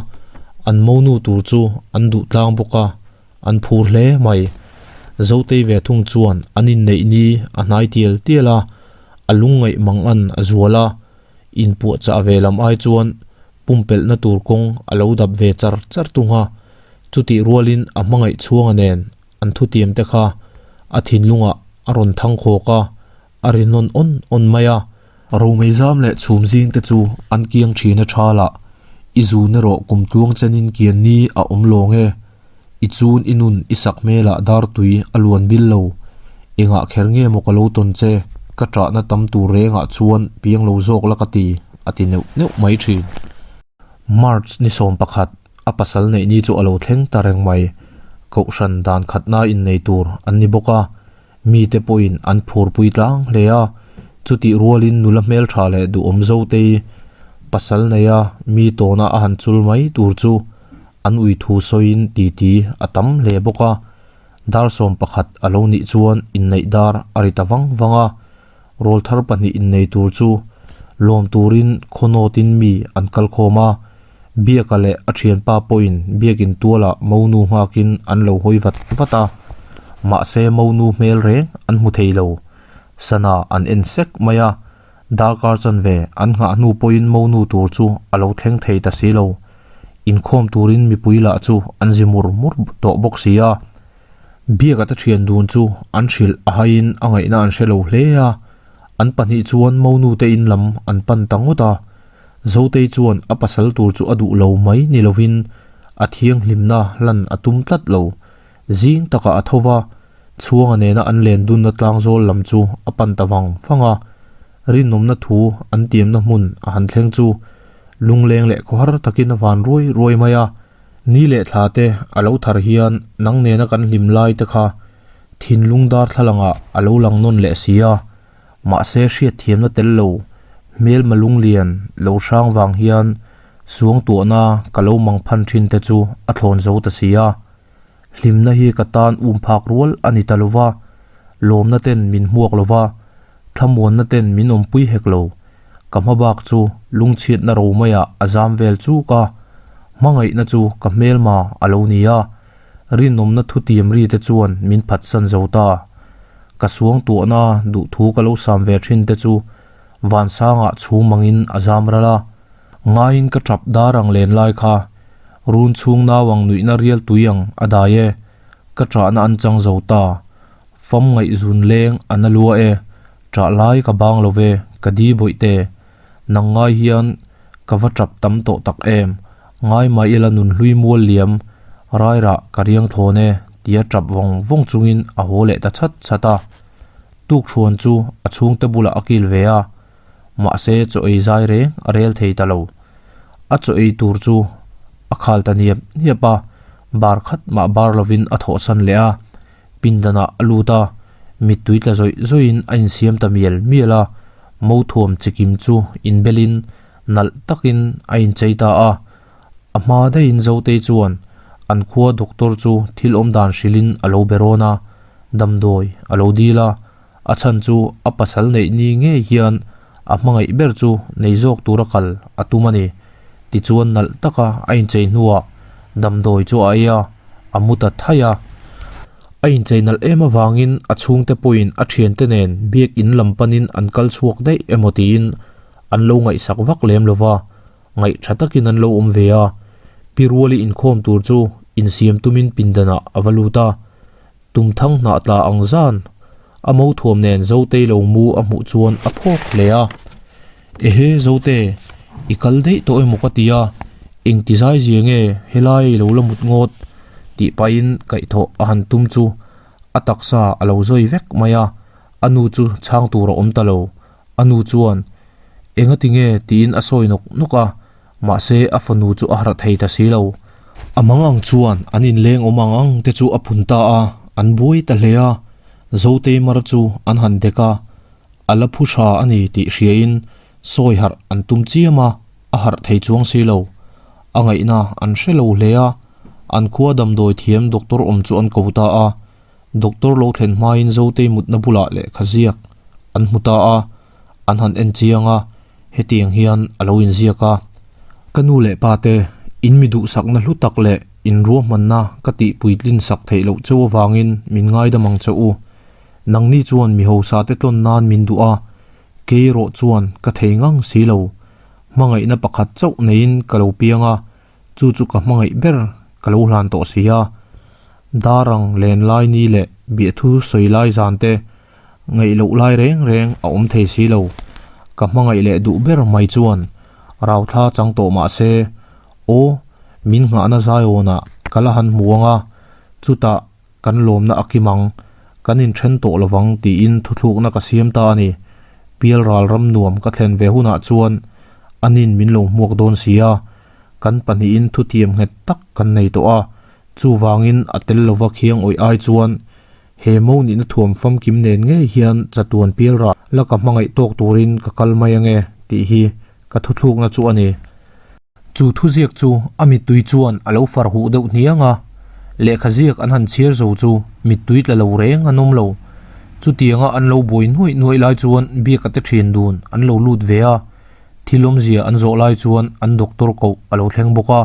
an monu tur chu an duh tlang bawk a. An phur hle mai. Zotei ve thung chuan an inneih ni a hnai tial tial a, a lungngaih mang an a zual a, inpuahchah ve lam ai chuan pumpelhna tur kawng a lo dap ve char char tung a, chutih rualin a hmangaih chhuanga nen an thutiam te kha a thinlungah a rawn thang khawk a, a ri nawn awn awn mai a. Romei zam leh chhum zing te chu an kiang thin a tha lah, i zun erawh kum tluang chenin kian ni a awm lawng e. I chun i nun i sak hmelah dar tui a luan bil lo, engah kher nge maw ka lo tawn che, ka ṭahna tam tur rengah chuan piang lo zawk la ka ti, a ti neuh neuh mai thin. March ni 11, a pasal neih ni chu a lo thleng ta reng mai. Kohhran dan khatna innei tur an ni bawk a, mite pawhin an phurpui tlang hle a, chutih rualin nula hmeltha leh duhawm Zotei pasal neia mi tawna a han chul mai tur chu an ui thu sawiin titi a tam hle bawk a. Dar 11 a lo nih chuan inneih dar a ri ta vang vang a, rawlthar pahnih innei tur chu lawm turin khawnawtin mi an kal khawm a, Biaka leh a thianpa pawhin biakin tualah monu nghakin an lo hawi vat vat a, mahse monu hmel reng an hmu thei lo. Sana an en sek mai a, darkar chanve an nghah hnu pawhin monu tur chu a lo thleng thei ta si lo. Inkhawm turin mipui lah chu an zi mur mur tawh bawk si a. Biaka te thian dun chu an hrilh a haiin a ngaihna an hre lo hle a, an pahnih chuan monu te in lam an pan ta ngawt a. Zotei chuan a pasal tur chu a duh lo mai ni lovin a thianghlimna lan a tum tlat lo. Zing takah a tho va, Chhuanga nena an len dunna tlangzawl lam chu a pan ta vang vang a. Rinawmna thu an tiamna hmun a han thleng chu lungleng leh khawhar takin a van ruai ruai mai a. Ni leh thla te a lo thar hian nang nena kan hlim lai te kha thinlung darthlalangah a lo lang nawn leh si a. Mahse hriatthiamna tel lo hmelma lunglian lo hrang vang hian suangtuahna ka lo mang phan thin te chu a thlawn zo ta si a. Hlimna hi ka tan um phak rual a ni ta lo va, lawmna ten min hmuak lo va, thlamuanna ten min awmpui hek lo. Ka hma bak chu lungchhiatna ro maiah a zam vel chuk a, hmangaihna chu ka hmelma a lo ni a, rinawmna thutiam ri te chuan min phatsan zo ta. Ka suangtuahna duhthu ka lo sam ve thin te chu vansangah chhum angin a zam ral a, ngaiin ka tap dar ang len lai kha run chhung nau ang nuihna rial tui ang a dai e, ka ṭahna an chang zo ta. Fam ngaihzun leng a na lua e, ṭah lai ka bang lo ve, ka di bawih te. Nang ngai hian ka va ṭap tam tawh tak em, ngai mai ila nun hlui mual liam, rairah ka riang thlawn e, tia ṭap vawng vawng chungin a haw leh ta chhat chhat a. Tukṭhuan chu a chhungte bulah a kil ve a, mahse chaw ei zai reng a rel thei ta lo. A chaw ei tur chu a khal ta niap niap a, bar khat mah bar lovin a thawhsan leh a, pindanah a lut a, mittui tla zawih zawihin a insiam ta mial mial a, mothuam chikim chu inbelin nalh takin a inchei ta a. A hma daihin Zotei chuan an khua doctor chu thil awm dan hrilhin a lo be rawn a, damdawi a lo dil a, a chhan chu a pasal neih ni ngei hian a hmangaih ber chu nei zawk tura kal a tum a ni. Tichuan nalh taka a inchei hnuah damdawi chu a ei a, a mu ta thai a. A inchei nalh em avangin a chhungte pawhin a thiante nen biakin lam panin an kal chhuak daih emaw tiin an lo ngaihsak vak lem lo va, ngaih tha takin an lo awm ve a. Pi Ruali inkhawm tur chu insiam tumin pindanah a va lut a, Tumthang hnah tla ang zan a mo thuam nen Zotei lo mu a hmuh chuan a phawk hle a. Ehe Zote, i kal daih tawh emaw ka ti a, engti zai zia nge helai i lo la mut ngawt? tih pahin kaihthawh a han tum chu a taksa a lo zawi vek mai a, a nu chu chhang tur a awm ta lo. A nu chuan, Engati nge? tiin a sawi nawk nawk a, mahse a fanu chu a harh thei ta si lo. A mang ang chuan an inleng awm ang ang te chu a phun ta a, an buai ta hle a. Zotei mar chu an han dek a, a la phu tha a ni tih hriain sawi harh an tum chiam a, a harh thei chuang si lo. A ngaihna an hre lo hle a, an khua damdawi thiam doctor awm chu an ko ta a. Doctor lo thlen hmain Zotei mutna bulah lehkha ziak an hmu ta a, an han en chiang a, hetiang hian a lo inziak a, Ka nu leh pa te, in mi duhsakna hlu tak leh in ruahmanna ka tih puitlin sak theih loh cheu avangin min ngaidam ang che u. Nangni chuan mi hausa te tlawn nan min duh a, kei erawh chuan ka thei ngang si lo. Hmangaihna pakhat chauh neiin ka lo piang a, Chu chu ka hmangaih ber ka lo hlan tawh si a, darang len lai ni leh biahthu sawi lai zan te ngaih loh lai reng reng a awm thei si lo. Ka hmangaih leh duh ber mai chuan rauthla chang tawh mah se, aw, min nghahna zaiawnah ka la han hmu ang a, chutah kan lawmna a kim ang, kan inthen tawh lovang tiin thuthlukna ka siam ta a ni. Pial ral ram nuam ka thlen ve hunah chuan anin min lo hmuak dawn si a, kan pahnihin thutiam nghet tak kan nei tawh a, Chuvangin a tel lova khiang awih ai chuan he mo nihna thuam famkim nen ngei hian chatuan pialrah la ka hmangaih tawk turin ka kal mai ange tih hi ka thuthlukna chu a ni. Chu thuziak chu a mittui chuan a lo far huh deuh hniang a, lehkha ziak an han chhiar zo chu mittui tla lo reng an awm lo. Chutianga an lo buai nuaih nuaih lai chuan biaka te thian dun an lo lut ve a, thil awmzia an zawh lai chuan an doctor koh a lo thleng bawk a.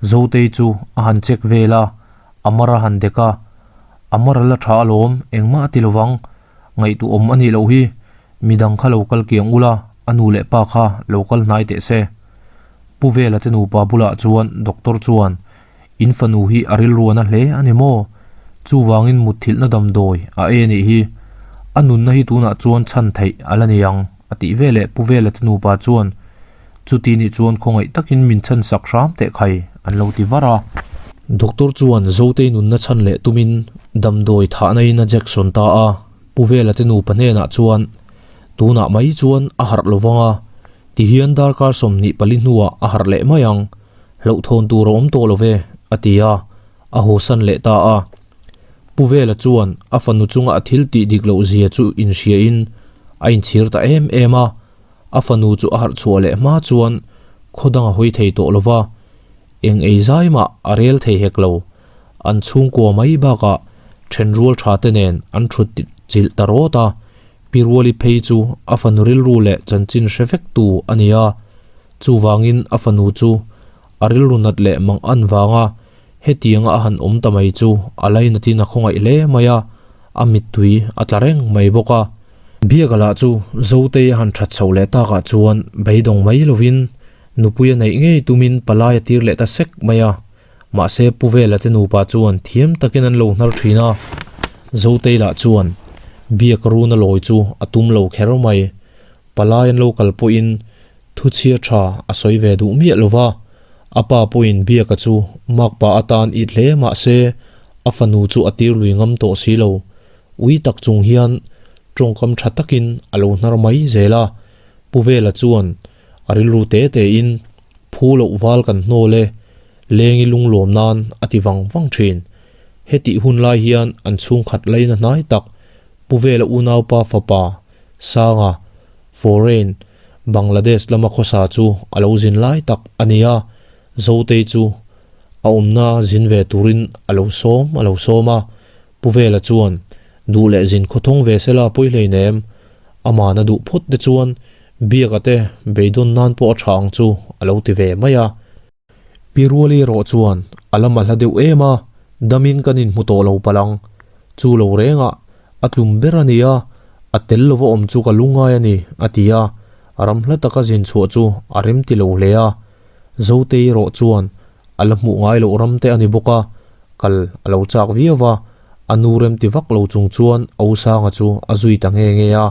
Zotei chu a han check vel a, a mar a han dek a, A mar a la tha alawm, engmah a ti lovang, ngaihtuahawm a nih loh hi, Midang kha lo kal kiang ula, a nu leh pa kha lo kal hnai teh se. Pu Vela te nupa bulah chuan doctor chuan, In fanu hi a rilruana hle a ni maw? Chuvangin mutthilhna damdawi a ei a nih hi. A nunna hi tunah chuan chhan theih a la ni ang, a tih veleh Pu Vela te nupa chuan, Chuti nih chuan khawngaih takin min chhan sak hram teh khai, an lo ti var a. Doctor chuan Zotei nunna chhan leh tumin damdawi thahna in a jection ta a. Pu Vela te nupa hnenah chuan, Tunah mai chuan a harh lo vang a, tihian darkar 24 hnuah a harh leh mai ang, hlauhthawn tur a awm tawh lo ve, a ti a, a hawsan leh ta a. Pu Vela chuan a fanu chunga a thil tih dik loh zia chu inhriain a inchhir ta em em a, a fanu chu a harh chhuah leh hma chuan khaw dang a hawi thei tawh lo va, eng ei zai mah a rel thei hek lo. An chhungkua mai bakah thenrual tha te nen an thut chilh ta rawt a, Pi Ruali phei chu a fanu rilru leh chanchin hre vek tu a ni a, chuvangin a fanu chu a rilru nat leh mang an vanga hetianga a han awm ta mai chu a lainatin a khawngaih hle mai a, a mittui a tla reng mai bawk a. Biaka lah chu Zotei a han that chhoh leh takah chuan beidawng mai lovin nupui a neih ngei tumin palai a tir leh ta sek mai a. Mahse Pu Vela te nupa chuan thiam takin an lo hnar thin a, Zotei lah chuan biak runa lawi chu a tum lo kher mai. Palai an lo kal pawhin thuchhia tha a sawi ve duh miah lo va, a pa pawhin biaka chu makpa atan it hle mahse a fanu chu a tir lui ngam tawh si lo. Ui tak chung hian tawngkam tha takin a lo hnar mai zel a, Pu Vela chuan A rilru te tein, Phu loh val kan hnawl e, leng i lunglawm nan a ti vang vang thin. Hetih hun lai hian an chhungkhat laina hnai tak Pu Vela unaupa fapa Sanga, foreign, Bangladesh lama khawsa chu a lo zin lai tak a ni a, Zotei chu a awmna zin ve turin a lo sawm a lo sawm a, Pu Vela chuan duh leh zin khawthawng ve sela pawi hleinem, Aman a duh phawt te chuan Biaka te beidawn nan pawh a tha ang chu a lo ti ve mai a. Pi Ruali erawh chuan a lam a hla deuh em a, damin kan inhmu tawh lo palh ang. Chu lo rengah a tlum ber a ni a, a tel lova awm chu ka lungngai a ni, a ti a, ram hla taka zin chhuah chu a rem ti lo hle a. Zotei erawh chuan a la hmuh ngai loh ram te a ni bawk a, kal a lo chak viau va, a nu rem ti vak lo chung chuan a u Sanga chu a zui ta nge nge a.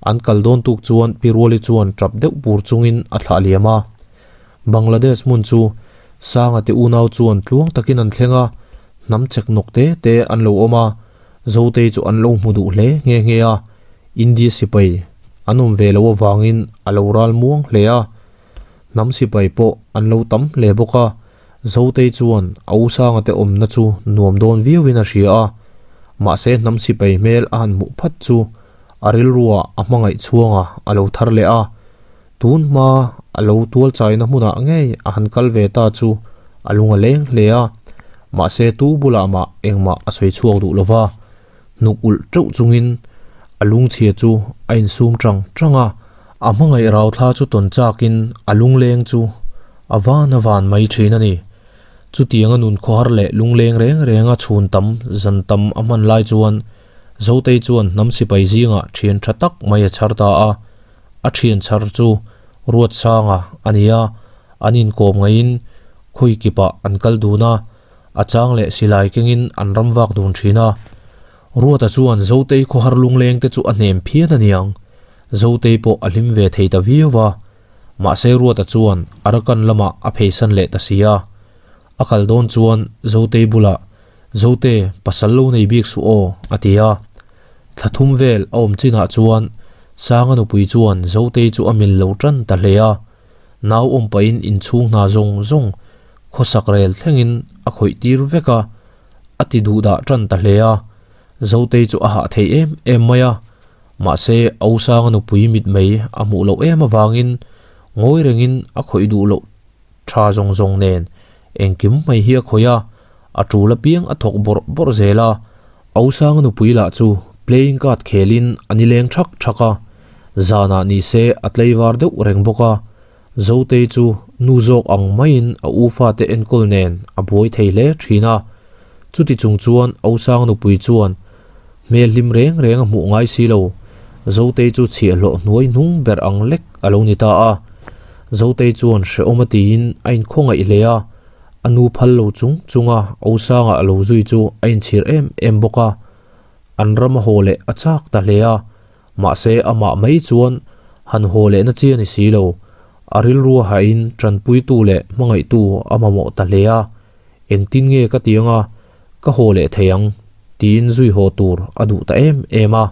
An kal dawn tuk chuan Pi Ruali chuan tap deuh pur chungin a thlah liam a. Bangladesh hmun chu Sanga te unau chuan tluang takin an thleng a, hnam chek nawk te te an lo awm a, Zotei chu an lo hmu duh hle nghe nghe a, India sipai an awm ve loh avangin a lo ral muang hle a. Hnam sipai pawh an lo tam hle bawk a, Zotei chuan a u Sanga te awmna chu nuam dawn viauin a hria a, mahse hnam sipai hmel a han hmuh phat chu a rilruah a hmangaih chhuanga a lo thar leh a, tun hma a lo tual chaina hmunah ngei a han kal ve ta chu a lung a leng hle a, mahse tu bulah mah engmah a sawi chhuak duh lo va. Hnuk ulh teuh chungin a lungchhia chu a insum tang tang a, a hmangaih rau thla chu tawn chakin a lungleng chu a van a van mai thin a ni. Chutianga nun khawhar leh lungleng reng renga chhun tam zan tam a hman lai chuan Zotei chuan hnam sipai zingah thian tha tak mai a chhar ta a, a thian chhar chu Ruatsanga a ni a, an inkawm ngaihin khawi kipah an kal dun a, A chang leh silai kengin an ram vak dun thin a. Ruata chuan Zotei khawhar lungleng te chu a hnem phian a niang. Zotei pawh a hlim ve thei ta viau va. Mahse Ruata chuan Arakan lamah a pheisan leh ta si a. A kal dawn chuan Zotei bulah, Zote, pasal lo nei bik suh aw, a ti a. Thla thum vel a awm chinah chuan Sanga nupui chuan Zotei chu a mil lo tan ta hle a. Nau awm pahin inchhung hna zawng zawng. Khawsak rel thlengin a khawih tir vek a, a ti duhdah tan ta hle a. Zotei chu a hah thei em em mai a, mahse Ausanga nupui mitmei a hmuh loh em avangin ngawi rengin a khawih duh loh tha zawng zawng nen engkim mai hi a khawih a, a tul apiang a thawk bawrh bawrh zel a. Ausanga nupui lah chu playing card khelin a nileng thak thak a, zanah ni se a tleivar deuh reng bawk a. Zotei chu nu zawk ang maiin a u fate enkawl nen a buai thei hle thin a. Chuti chung chuan Ausanga nupui chuan hmel hlim reng reng a hmuh ngai si lo. Zotei chu chhiahhlawh hnuai hnung ber ang lek a lo ni ta a. Zotei chuan hrehawm a tiin a inkhawngaih hle a, a nu phal lo chung chunga Ausanga a lo zui chu a inchhir em em bawk a. An ram a haw leh a chak ta hle a. Mahse, amah mai chuan han haw lehna chi a ni si lo. A rilru a hahin tanpuitu leh hmangaihtu a mamawh ta hle a, Engtin nge ka ti anga ka haw leh thei ang? tiin zui haw tur a duh ta em em a.